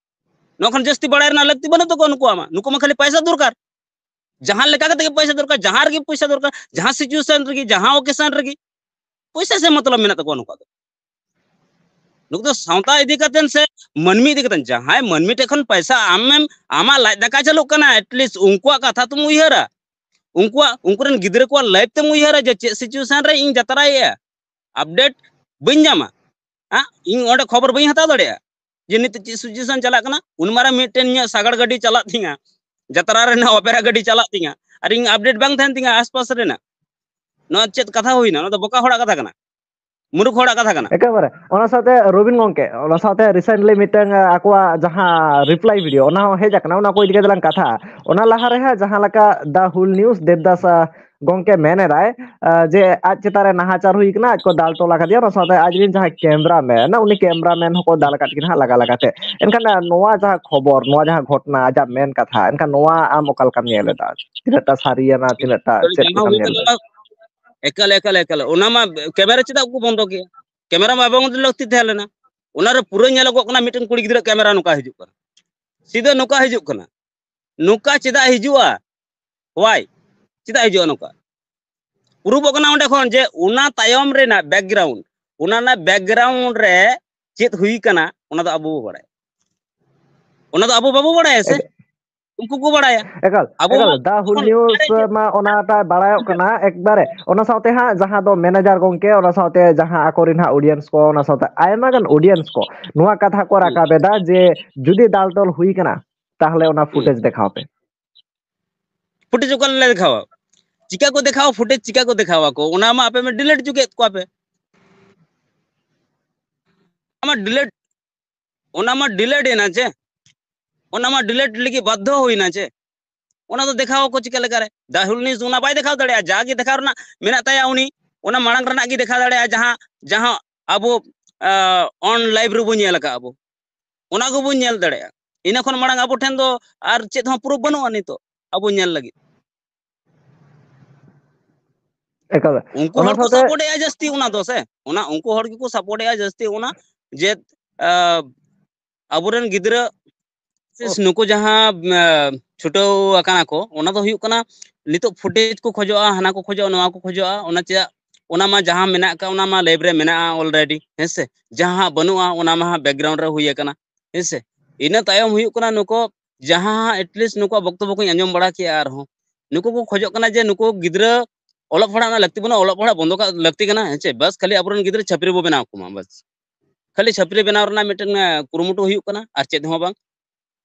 ᱱᱚᱣᱟ ᱠᱷᱚᱱ ᱡᱟᱹᱥᱛᱤ ᱵᱟᱲᱟᱭ ᱨᱮᱱᱟᱜ ᱞᱟᱹᱠᱛᱤ ᱵᱟᱹᱱᱩᱜ ᱛᱟᱠᱚᱣᱟ ᱱᱩᱠᱩᱣᱟᱜ ᱢᱟ᱾ ᱱᱩᱠᱩ ᱢᱟ ᱠᱷᱟᱹᱞᱤ ᱯᱚᱭᱥᱟ ᱫᱚᱨᱠᱟᱨ᱾ ᱡᱟᱦᱟᱸ ᱞᱮᱠᱟ ᱠᱟᱛᱮ ᱜᱮ ᱯᱚᱭᱥᱟ ᱫᱚᱨᱠᱟᱨ, ᱡᱟᱦᱟᱸ ᱨᱮᱜᱮ ᱯᱚᱭᱥᱟ ᱫᱚᱨᱠᱟᱨ, ᱡᱟᱦᱟᱸ ᱥᱤᱪᱩᱭᱮᱥᱚᱱ ᱨᱮᱜᱮ, ᱡᱟᱦᱟᱸ ᱚᱠᱮᱥᱚᱱ ᱨᱮᱜᱮ ᱯᱚᱭᱥᱟ ᱥᱮ ᱢᱚᱛᱞᱚᱵ ᱢᱮᱱᱟᱜ ᱛᱟᱠᱚᱣᱟ ᱱᱩᱠᱩᱣᱟᱜ ᱫᱚ᱾ ᱱᱩᱠᱩ ᱫᱚ ᱥᱟᱶᱛᱟ ᱤᱫᱤ ᱠᱟᱛᱮ ᱥᱮ ᱢᱟᱹᱱᱢᱤ ᱤᱫᱤ ᱠᱟᱛᱮ, ᱡᱟᱦᱟᱸᱭ ᱢᱟᱹᱱᱢᱤ ᱴᱷᱮᱱ ᱠᱷᱚᱱ ᱯᱚᱭᱥᱟ ᱟᱢᱮᱢ, ᱟᱢᱟᱜ ᱞᱟᱡ ᱫᱟᱠᱟ ᱪᱟᱹᱞᱩᱜ ᱠᱟᱱᱟ, ᱮᱴᱞᱤᱥᱴ ᱩᱱᱠᱩᱣᱟᱜ ᱠᱟᱛᱷᱟ ᱛᱚᱢ ᱩᱭᱦᱟᱹᱨᱟ᱾ ᱩᱱᱠᱩᱣᱟᱜ, ᱩᱱᱠᱩ ᱨᱮᱱ ᱜᱤᱫᱽᱨᱟᱹ ᱠᱚᱣᱟᱜ ᱞᱟᱭᱤᱯᱷ ᱛᱮᱢ ᱩᱭᱦᱟᱹᱨᱟ ᱡᱮ ᱪᱮᱫ ᱥᱤᱪᱩᱭᱮᱥᱚᱱ ᱨᱮ ᱤᱧ ᱡᱟᱛᱨᱟᱭᱮᱜᱼᱟ᱾ ᱟᱯᱰᱮᱴ ᱵᱟᱹᱧ ᱧᱟᱢᱟ, ᱦᱮᱸ, ᱤᱧ ᱚᱸᱰᱮ ᱠᱷᱚᱵᱚᱨ ᱵᱟᱹᱧ ᱦᱟᱛᱟᱣ ᱫᱟᱲᱮᱭᱟᱜᱼᱟ ᱡᱮ ᱱᱤᱛᱚᱜ ᱪᱮᱫ ᱥᱤᱪᱩᱭᱮᱥᱚᱱ ᱪᱟᱞᱟᱜ ᱠᱟᱱᱟ᱾ ᱩᱱ ᱢᱟᱨᱟᱝ ᱢᱤᱫᱴᱮᱱ ᱤᱧᱟᱹᱜ ᱥᱟᱜᱟᱲ ᱜᱟᱹᱰᱤ ᱪᱟᱞᱟᱜ ᱛᱤᱧᱟ, ᱡᱟᱛᱨᱟ ᱨᱮᱱᱟᱜ ᱚᱯᱮᱨᱟ ᱜᱟᱹᱰᱤ ᱪᱟᱞᱟᱜ ᱛᱤᱧᱟ, ᱟᱨ ᱤᱧ ᱟᱯᱰᱮᱴ ᱵᱟᱝ ᱛᱟᱦᱮᱱ ᱛᱤᱧᱟ ᱟᱥᱯᱟᱥ ᱨᱮᱱᱟᱜ᱾ ᱱᱚᱣᱟ ᱪᱮᱫ ᱠᱟᱛᱷᱟ ᱦᱩᱭᱱᱟ? ᱱᱚᱣᱟ ᱫᱚ ᱵᱚᱠᱟ ᱦᱚᱲᱟᱜ ᱠᱟᱛᱷᱟ ᱠᱟᱱᱟ, ᱢᱩᱨᱩᱠᱷ ᱦᱚᱲᱟᱜ ᱠᱟᱛᱷᱟ ᱠᱟᱱᱟ᱾ ᱮᱠᱮᱵᱟᱨᱮ ᱚᱱᱟ ᱥᱟᱶᱛᱮ ᱨᱚᱵᱤᱱ ᱜᱚᱝᱠᱮ, ᱚᱱᱟ ᱥᱟᱶᱛᱮ ᱨᱤᱥᱮᱱᱴᱞᱤ ᱢᱤᱫᱴᱟᱝ, ᱟᱸ, ᱟᱠᱚᱣᱟᱜ ᱡᱟᱦᱟᱸ ᱨᱤᱯᱞᱟᱭ ᱵᱷᱤᱰᱤᱭᱳ, ᱚᱱᱟ ᱦᱚᱸ ᱦᱮᱡ ᱟᱠᱟᱱᱟ, ᱚᱱᱟ ᱠᱚ ᱤᱫᱤ ᱠᱟᱛᱮ ᱞᱟᱝ ᱠᱟᱛᱷᱟᱜᱼᱟ᱾ ᱚᱱᱟ ᱞᱟᱦᱟ ᱨᱮ ᱦᱟᱸᱜ ᱡᱟᱦᱟᱸ ᱞᱮᱠᱟ ᱫᱟ ᱦᱩᱞ ᱱᱤᱭᱩᱡᱽ ᱫᱮᱵᱽᱫᱟᱥ, ᱟᱸ, ᱜᱚᱝᱠᱮ ᱢᱮᱱ ᱮᱫᱟᱭ, ᱟᱸ, ᱡᱮ ᱟᱡ ᱪᱮᱛᱟᱱ ᱨᱮ ᱱᱟᱦᱟᱪᱟᱨ ᱦᱩᱭ ᱠᱟᱱᱟ, ᱟᱡ ᱠᱚ ᱫᱟᱞ ᱛᱚᱞ ᱟᱠᱟᱫᱮᱭᱟ, ᱚᱱᱟ ᱥᱟᱶᱛᱮ ᱟᱡ ᱨᱮᱱ ᱡᱟᱦᱟᱸᱭ ᱠᱮᱢᱨᱟ ᱢᱮᱱ, ᱩᱱᱤ ᱠᱮᱢᱨᱟ ᱢᱮᱱ ᱦᱚᱸᱠᱚ ᱫᱟᱞ ᱟᱠᱟᱫ ᱠᱤᱱᱟ ᱦᱟᱸᱜ ᱞᱟᱜᱟ ᱞᱟᱜᱟ ᱛᱮ᱾ ᱮᱱᱠᱷᱟᱱ, ᱟᱸ, ᱱᱚᱣᱟ ᱡᱟᱦᱟᱸ ᱠᱷᱚᱵᱚᱨ, ᱱᱚᱣᱟ ᱡᱟᱦᱟᱸ ᱜᱷᱚᱴᱚᱱᱟ, ᱟᱡᱟᱜ ᱢᱮᱱ ᱠᱟᱛᱷᱟ, ᱮᱱᱠᱷᱟᱱ ᱱᱚᱣᱟ ᱟᱢ ᱚᱠᱟ ᱞᱮᱠᱟᱢ ᱧᱮᱞ ᱮᱫᱟ? ᱛᱤᱱᱟᱹᱜ ᱴᱟ ᱥᱟᱹᱨᱤᱭᱟᱱᱟ, ᱛᱤᱱᱟᱹᱜ ᱴᱟ ᱪᱮᱫ ᱡᱟᱦᱟᱸ ᱞᱮᱠᱟᱢ ᱦᱩᱭᱩᱜ ᱧᱮᱞ ᱠᱟᱱᱟ ᱮᱫᱟ? ᱚᱱᱟ ᱮᱠᱟᱞ, ᱮᱠᱟᱞ, ᱮᱠᱟᱞ᱾ ᱚᱱᱟ ᱢᱟ ᱠᱮᱢᱮᱨᱟ ᱪᱮᱫᱟᱜ ᱠᱚ ᱵᱚᱱᱫᱚ ᱠᱮᱭᱟ? ᱠᱮᱢᱮᱨᱟ ᱢᱟ ᱵᱚᱱᱫᱚ ᱞᱟᱹᱠᱛᱤ ᱛᱟᱦᱮᱸ ᱞᱮᱱᱟ᱾ ᱚᱱᱟ ᱨᱮ ᱯᱩᱨᱟᱹ ᱧᱮᱞᱚᱜᱚᱜ ᱠᱟᱱᱟ ᱢᱤᱫᱴᱮᱱ ᱠᱩᱲᱤ ᱜᱤᱫᱽᱨᱟᱹ ᱠᱮᱢᱮᱨᱟ ᱱᱚᱝᱠᱟ ᱦᱤᱡᱩᱜ ᱠᱟᱱᱟ, ᱥᱤᱫᱷᱟᱹ ᱱᱚᱝᱠᱟ ᱦᱤᱡᱩᱜ ᱠᱟᱱᱟ᱾ ᱱᱚᱝᱠᱟ ᱪᱮᱫᱟᱜ ᱦᱤᱡᱩᱜᱼᱟ? Why? ᱪᱮᱫᱟᱜ ᱦᱤᱡᱩᱜᱼᱟ ᱱᱚᱝᱠᱟ? ᱯᱨᱩᱯᱷᱚᱜ ᱠᱟᱱᱟ ᱚᱸᱰᱮ ᱠᱷᱚᱱ ᱡᱮ ᱚᱱᱟ ᱛᱟᱭᱚᱢ ᱨᱮᱱᱟᱜ ᱵᱮᱠᱜᱨᱟᱣᱩᱱᱰ, ᱚᱱᱟ ᱨᱮᱱᱟᱜ ᱵᱮᱠᱜᱨᱟᱣᱩᱱᱰ ᱨᱮ ᱪᱮᱫ ᱦᱩᱭ ᱠᱟᱱᱟ, ᱚᱱᱟ ᱫᱚ ᱟᱵᱚ ᱵᱚ ᱵᱟᱲᱟᱭᱟ᱾ ᱚᱱᱟ ᱫᱚ ᱟᱵᱚ ᱵᱟᱵᱚ ᱵᱟᱲᱟᱭᱟ ᱥᱮ? ᱮᱠ- ᱩᱱᱠᱩ ᱠᱚ ᱵᱟᱲᱟᱭᱟ᱾ ᱮᱠᱟᱞ, ᱟᱵᱚ ᱮᱠᱟᱞ, ᱢᱟ ᱫᱟ ᱦᱩᱞ ᱡᱚᱠᱷᱚᱱ ᱱᱤᱭᱩᱡᱽ ᱢᱟ ᱚᱱᱟᱴᱟᱜ ᱵᱟᱲᱟᱭᱚᱜ ᱠᱟᱱᱟ ᱮᱠᱵᱟᱨᱮ᱾ ᱚᱱᱟ ᱥᱟᱶᱛᱮ ᱦᱟᱸᱜ ᱡᱟᱦᱟᱸ ᱫᱚ ᱢᱮᱱᱮᱡᱟᱨ ᱜᱚᱝᱠᱮ, ᱚᱱᱟ ᱥᱟᱶᱛᱮ ᱡᱟᱦᱟᱸ ᱟᱠᱚᱨᱮᱱ ᱦᱟᱸᱜ ᱚᱰᱤᱭᱮᱱᱥ ᱠᱚ, ᱚᱱᱟ ᱥᱟᱶᱛᱮ ᱟᱭᱢᱟ ᱜᱟᱱ ᱚᱰᱤᱭᱮᱱᱥ ᱠᱚ ᱱᱚᱣᱟ ᱠᱟᱛᱷᱟ ᱠᱚ ᱦᱩᱸ᱾ ᱨᱟᱠᱟᱵ ᱮᱫᱟ ᱡᱮ ᱡᱩᱫᱤ ᱫᱟᱞ ᱛᱚᱞ ᱦᱩᱭ ᱠᱟᱱᱟ, ᱛᱟᱦᱞᱮ ᱚᱱᱟ ᱦᱩᱸ᱾ ᱯᱷᱩᱴᱮᱡᱽ ᱫᱮᱠᱷᱟᱣ ᱯᱮ᱾ ᱯᱷᱩᱴᱮᱡᱽ ᱚᱠᱟ ᱨᱮᱞᱮ ᱫᱮᱠᱷᱟᱣᱟ? ᱪᱤᱠᱟ ᱠᱚ ᱫᱮᱠᱷᱟᱣᱟ ᱯᱷᱩᱴᱮᱡᱽ? ᱪᱤᱠᱟ ᱠᱚ ᱫᱮᱠᱷᱟᱣᱟ ᱠᱚ? ᱚᱱᱟ ᱢᱟ ᱟᱯᱮ ᱢᱟ ᱰᱤᱞᱤᱴ ᱪᱩᱠᱮᱫ ᱠᱚᱣᱟ ᱯᱮ᱾ ᱚᱱᱟ ᱢᱟ ᱰᱤᱞᱤᱴ, ᱚᱱᱟ ᱢᱟ ᱰᱤᱞᱤᱴ ᱮᱱᱟ ᱪᱮ? ᱚᱱᱟ ᱢᱟ ᱰᱤᱞᱤᱴ ᱞᱟᱹᱜᱤᱫ ᱵᱟᱫᱽᱫᱷᱚ ᱦᱩᱭᱱᱟ ᱪᱮ? ᱚᱱᱟ ᱫᱚ ᱫᱮᱠᱷᱟᱣ ᱟᱠᱚ ᱪᱤᱠᱟ ᱞᱮᱠᱟᱨᱮ? ᱫᱟ ᱦᱩᱞ ᱱᱤᱭᱩᱡᱽ ᱚᱱᱟ ᱵᱟᱭ ᱫᱮᱠᱷᱟᱣ ᱫᱟᱲᱮᱭᱟᱜᱼᱟ᱾ ᱡᱟᱜᱮ ᱫᱮᱠᱷᱟᱣ ᱨᱮᱱᱟᱜ ᱢᱮᱱᱟᱜ ᱛᱟᱭᱟ ᱩᱱᱤ, ᱚᱱᱟ ᱢᱟᱲᱟᱝ ᱨᱮᱱᱟᱜ ᱜᱮ ᱫᱮᱠᱷᱟᱣ ᱫᱟᱲᱮᱭᱟᱜᱼᱟ, ᱡᱟᱦᱟᱸ, ᱡᱟᱦᱟᱸ ᱟᱵᱚ, ᱟᱸ, ᱚᱱ ᱞᱟᱭᱤᱵᱷ ᱨᱮᱵᱚ ᱧᱮᱞ ᱟᱠᱟᱫ ᱟᱵᱚ, ᱚᱱᱟ ᱜᱮᱵᱚᱱ ᱧᱮᱞ ᱫᱟᱲᱮᱭᱟᱜᱼᱟ᱾ ᱤᱱᱟᱹ ᱠᱷᱚᱱ ᱢᱟᱲᱟᱝ ᱟᱵᱚ ᱴᱷᱮᱱ ᱫᱚ ᱟᱨ ᱪᱮᱫ ᱦᱚᱸ ᱯᱨᱩᱯᱷ ᱵᱟᱹᱱᱩᱜᱼᱟ ᱱᱤᱛᱚᱜ ᱟᱵᱚ ᱧᱮᱞ ᱞᱟᱹᱜᱤᱫ᱾ ᱮᱠᱟᱞ᱾ ᱩᱱᱠᱩ ᱚᱱᱟ ᱦᱚᱲ ᱠᱚ ᱥᱟᱶᱛᱮ ᱥᱟᱯᱳᱨᱴᱮᱜᱼᱟ ᱡᱟᱹᱥᱛᱤ ᱚᱱᱟ ᱫᱚ ᱥᱮ, ᱚᱱᱟ ᱩᱱᱠᱩ ᱦᱚᱲ ᱜᱮᱠᱚ ᱥᱟᱯᱳᱨᱴᱮᱜᱼᱟ ᱡᱟᱹᱥᱛᱤ ᱚᱱᱟ ᱡᱮ, ᱟᱸ, ᱟᱵᱚᱨᱮᱱ ᱜᱤᱫᱽᱨᱟᱹ ᱥᱮ ᱚ᱾ ᱱᱩᱠᱩ ᱡᱟᱦᱟᱸ, ᱟᱸ, ᱪᱷᱩᱴᱟᱹᱣ ᱟᱠᱟᱱᱟ ᱠᱚ, ᱚᱱᱟ ᱫᱚ ᱦᱩᱭᱩᱜ ᱠᱟᱱᱟ ᱱᱤᱛᱚᱜ ᱯᱷᱩᱴᱮᱡᱽ ᱠᱚ ᱠᱷᱚᱡᱚᱜᱼᱟ, ᱦᱟᱱᱟ ᱠᱚ ᱠᱷᱚᱡᱚᱜᱼᱟ, ᱱᱚᱣᱟ ᱠᱚ ᱠᱷᱚᱡᱚᱜᱼᱟ, ᱚᱱᱟ ᱪᱮᱫᱟᱜ? ᱚᱱᱟ ᱢᱟ ᱡᱟᱦᱟᱸ ᱢᱮᱱᱟᱜ ᱟᱠᱟᱫ, ᱚᱱᱟ ᱢᱟ ᱞᱮᱵᱽ ᱨᱮ ᱢᱮᱱᱟᱜᱼᱟ ᱚᱞᱨᱮᱰᱤ, ᱦᱮᱸ ᱥᱮ? ᱡᱟᱦᱟᱸ ᱵᱟᱹᱱᱩᱜᱼᱟ, ᱚᱱᱟ ᱢᱟ ᱦᱟᱸᱜ ᱵᱮᱠᱜᱨᱟᱣᱩᱱᱰ ᱨᱮ ᱦᱩᱭ ᱟᱠᱟᱱᱟ, ᱦᱮᱸ ᱥᱮ? ᱤᱱᱟᱹ ᱛᱟᱭᱚᱢ ᱦᱩᱭᱩᱜ ᱠᱟᱱᱟ ᱱᱩᱠᱩ ᱡᱟᱦᱟᱸ ᱮᱴᱞᱤᱥᱴ ᱱᱩᱠᱩᱣᱟᱜ ᱵᱚᱠᱛᱚᱵᱚ ᱠᱚᱧ ᱟᱸᱡᱚᱢ ᱵᱟᱲᱟ ᱠᱮᱜᱼᱟ, ᱟᱨᱦᱚᱸ ᱱᱩᱠᱩ ᱠᱚ ᱠᱷᱚᱡᱚᱜ ᱠᱟᱱᱟ ᱡᱮ ᱱᱩᱠᱩ ᱜᱤᱫᱽᱨᱟᱹ ᱚᱞᱚᱜ ᱯᱟᱲᱦᱟᱜ ᱨᱮᱱᱟᱜ ᱞᱟᱹᱠᱛᱤ ᱵᱟᱹᱱᱩᱜᱼᱟ, ᱚᱞᱚᱜ ᱯᱟᱲᱦᱟᱜ ᱵᱚᱱᱫᱚ ᱠᱟᱜ ᱞᱟᱹᱠᱛᱤ ᱠᱟᱱᱟ, ᱦᱮᱸ ᱪᱮ? ᱵᱟᱥ ᱠᱷᱟᱹᱞᱤ ᱟᱵᱚᱨᱮᱱ ᱜᱤᱫᱽᱨᱟᱹ ᱪᱷᱟᱹᱯᱨᱤ ᱵᱚ ᱵᱮᱱᱟᱣ ᱠᱚᱢᱟ, ᱵᱟᱥ᱾ ᱠᱷᱟᱹᱞᱤ ᱪᱷᱟᱹᱯᱨᱤ ᱵᱮᱱᱟᱣ ᱨᱮᱱᱟᱜ ᱢᱤᱫᱴᱮᱱ, ᱮ, ᱠᱩᱨᱩᱢᱩᱴᱩ ᱦᱩᱭᱩᱜ ᱠᱟᱱᱟ, ᱟᱨ ᱪᱮᱫ ᱦᱚᱸ ᱵᱟᱝ᱾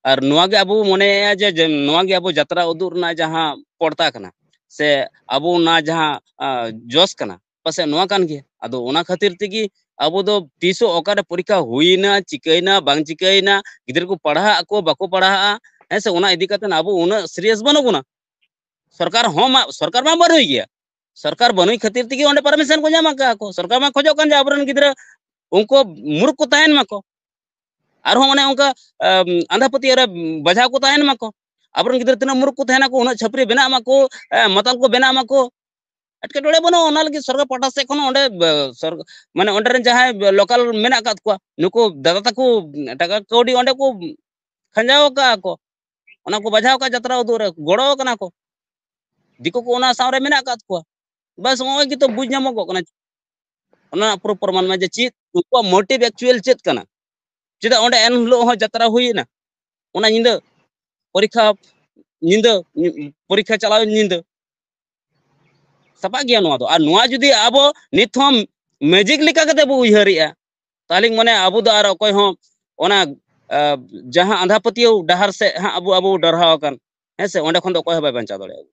ᱟᱨ ᱱᱚᱣᱟ ᱜᱮ ᱟᱵᱚ ᱵᱚ ᱢᱚᱱᱮᱭᱟ ᱡᱮ, ᱡᱮ ᱱᱚᱣᱟ ᱜᱮ ᱟᱵᱚ ᱡᱟᱛᱨᱟ ᱩᱫᱩᱜ ᱨᱮᱱᱟᱜ ᱡᱟᱦᱟᱸ ᱯᱚᱲᱛᱟ ᱠᱟᱱᱟ, ᱥᱮ ᱟᱵᱚ ᱚᱱᱟ ᱡᱟᱦᱟᱸ, ᱟ, ᱡᱚᱥ ᱠᱟᱱᱟ, ᱯᱟᱥᱮᱡ ᱱᱚᱣᱟ ᱠᱟᱱ ᱜᱮᱭᱟ᱾ ᱟᱫᱚ ᱚᱱᱟ ᱠᱷᱟᱹᱛᱤᱨ ᱛᱮᱜᱮ ᱟᱵᱚ ᱫᱚ ᱛᱤᱥᱚᱜ ᱚᱠᱟᱨᱮ ᱯᱚᱨᱤᱠᱠᱷᱟ ᱦᱩᱭᱱᱟ, ᱪᱤᱠᱟᱹᱭᱱᱟ, ᱵᱟᱝ ᱪᱤᱠᱟᱹᱭᱱᱟ, ᱜᱤᱫᱽᱨᱟᱹ ᱠᱚ ᱯᱟᱲᱦᱟᱜ ᱟᱠᱚ, ᱵᱟᱠᱚ ᱯᱟᱲᱦᱟᱜᱼᱟ, ᱦᱮᱸ ᱥᱮ, ᱚᱱᱟ ᱤᱫᱤ ᱠᱟᱛᱮ ᱟᱵᱚ ᱩᱱᱟᱹᱜ ᱥᱤᱨᱤᱭᱟᱥ ᱵᱟᱹᱱᱩᱜ ᱵᱚᱱᱟ᱾ ᱥᱚᱨᱠᱟᱨ ᱦᱚᱸ ᱢᱟ, ᱥᱚᱨᱠᱟᱨ ᱢᱟ ᱵᱟᱹᱱᱩᱭ ᱜᱮᱭᱟ, ᱥᱚᱨᱠᱟᱨ ᱵᱟᱹᱱᱩᱭ ᱠᱷᱟᱹᱛᱤᱨ ᱛᱮᱜᱮ ᱚᱸᱰᱮ ᱯᱟᱨᱢᱤᱥᱚᱱ ᱠᱚ ᱧᱟᱢ ᱟᱠᱟᱫ ᱠᱚ᱾ ᱥᱚᱨᱠᱟᱨ ᱢᱟ ᱠᱷᱚᱡᱚᱜ ᱠᱟᱱ ᱡᱮ ᱟᱵᱚᱨᱮᱱ ᱜᱤᱫᱽᱨᱟᱹ ᱩᱱᱠᱩ ᱢᱩᱨᱩᱠ ᱠᱚ ᱛᱟᱦᱮᱱ ᱢᱟᱠᱚ, ᱟᱨᱦᱚᱸ ᱚᱱᱮ ᱚᱱᱠᱟ, ᱟᱢ, ᱟᱸᱫᱷᱟ ᱯᱟᱹᱛᱭᱟᱹᱣ ᱨᱮ ᱵᱟᱡᱷᱟᱣ ᱠᱚ ᱛᱟᱦᱮᱱ ᱢᱟᱠᱚ᱾ ᱟᱵᱚᱨᱮᱱ ᱜᱤᱫᱽᱨᱟᱹ ᱛᱤᱱᱟᱹᱜ ᱢᱩᱨᱩᱠ ᱠᱚ ᱛᱟᱦᱮᱱᱟᱠᱚ, ᱩᱱᱟᱹᱜ ᱪᱷᱟᱹᱯᱨᱤ ᱵᱮᱱᱟᱜ ᱢᱟᱠᱚ, ᱮ, ᱢᱟᱛᱟᱞ ᱠᱚ ᱵᱮᱱᱟᱜ ᱢᱟᱠᱚ᱾ ᱮᱴᱠᱮᱴᱚᱬᱮ ᱵᱟᱹᱱᱩᱜᱼᱟ᱾ ᱚᱱᱟ ᱞᱟᱹᱜᱤᱫ ᱥᱚᱨᱠᱟᱨ ᱯᱟᱦᱴᱟ ᱥᱮᱫ ᱠᱷᱚᱱ ᱚᱸᱰᱮ, ᱵ-, ᱥᱚᱨ-, ᱢᱟᱱᱮ ᱚᱸᱰᱮ ᱨᱮᱱ ᱡᱟᱦᱟᱸᱭ ᱞᱳᱠᱟᱞ ᱢᱮᱱᱟᱜ ᱟᱠᱟᱫ ᱠᱚᱣᱟ, ᱱᱩᱠᱩ ᱫᱟᱫᱟ ᱛᱟᱠᱚ ᱴᱟᱠᱟ ᱠᱟᱹᱣᱰᱤ ᱚᱸᱰᱮ ᱠᱚ ᱠᱷᱟᱸᱡᱟᱣ ᱟᱠᱟᱫᱼᱟ ᱠᱚ, ᱚᱱᱟ ᱠᱚ ᱵᱟᱡᱷᱟᱣ ᱟᱠᱟᱫ ᱡᱟᱛᱨᱟ ᱩᱫᱩᱜ ᱨᱮ ᱜᱚᱲᱚ ᱟᱠᱟᱱᱟ ᱠᱚ᱾ ᱫᱤᱠᱩ ᱠᱚ ᱚᱱᱟ ᱥᱟᱶ ᱨᱮ ᱢᱮᱱᱟᱜ ᱟᱠᱟᱫ ᱠᱚᱣᱟ᱾ ᱵᱟᱥ, ᱱᱚᱜᱼᱚᱭ ᱜᱮᱛᱚ ᱵᱩᱡᱽ ᱧᱟᱢᱚᱜᱚᱜ ᱠᱟᱱᱟ᱾ ᱚᱱᱟ ᱯᱩᱨᱟᱹ ᱯᱨᱚᱢᱟᱱ ᱢᱟ ᱡᱮ ᱪᱮᱫ ᱩᱱᱠᱩᱣᱟᱜ ᱢᱳᱴᱤᱵᱷ ᱮᱠᱪᱩᱭᱮᱞ ᱪᱮᱫ ᱠᱟᱱᱟ᱾ ᱪᱮᱫᱟᱜ ᱚᱸᱰᱮ ᱮᱱ ᱦᱤᱞᱳᱜ ᱦᱚᱸ ᱡᱟᱛᱨᱟ ᱦᱩᱭᱮᱱᱟ, ᱚᱱᱟ ᱧᱤᱫᱟᱹ ᱯᱚᱨᱤᱠᱠᱷᱟ, ᱧᱤᱫᱟᱹ ᱯᱚᱨᱤᱠᱠᱷᱟ ᱪᱟᱞᱟᱣ ᱧᱤᱫᱟᱹ ᱥᱟᱯᱟᱜ ᱜᱮᱭᱟ ᱱᱚᱣᱟ ᱫᱚ᱾ ᱟᱨ ᱱᱚᱣᱟ ᱡᱩᱫᱤ ᱟᱵᱚ ᱱᱤᱛ ᱦᱚᱸ ᱢᱮᱡᱤᱠ ᱞᱮᱠᱟ ᱠᱟᱛᱮ ᱵᱚ ᱩᱭᱦᱟᱹᱨᱮᱜᱼᱟ, ᱛᱟᱦᱚᱞᱮ ᱢᱟᱱᱮ ᱟᱵᱚ ᱫᱚ ᱟᱨ ᱚᱠᱚᱭ ᱦᱚᱸ ᱚᱱᱟ, ᱟᱸ, ᱡᱟᱦᱟᱸ ᱟᱸᱫᱷᱟ ᱯᱟᱹᱛᱭᱟᱹᱣ ᱰᱟᱦᱟᱨ ᱥᱮᱫ ᱦᱟᱸᱜ ᱟᱵᱚ, ᱟᱵᱚ ᱰᱟᱨᱦᱟᱣ ᱟᱠᱟᱱ, ᱦᱮᱸ ᱥᱮ, ᱚᱸᱰᱮ ᱠᱷᱚᱱ ᱫᱚ ᱚᱠᱚᱭ ᱦᱚᱸ ᱵᱟᱭ ᱵᱟᱧᱪᱟᱣ ᱫᱟᱲᱮᱭᱟᱜᱼᱟ᱾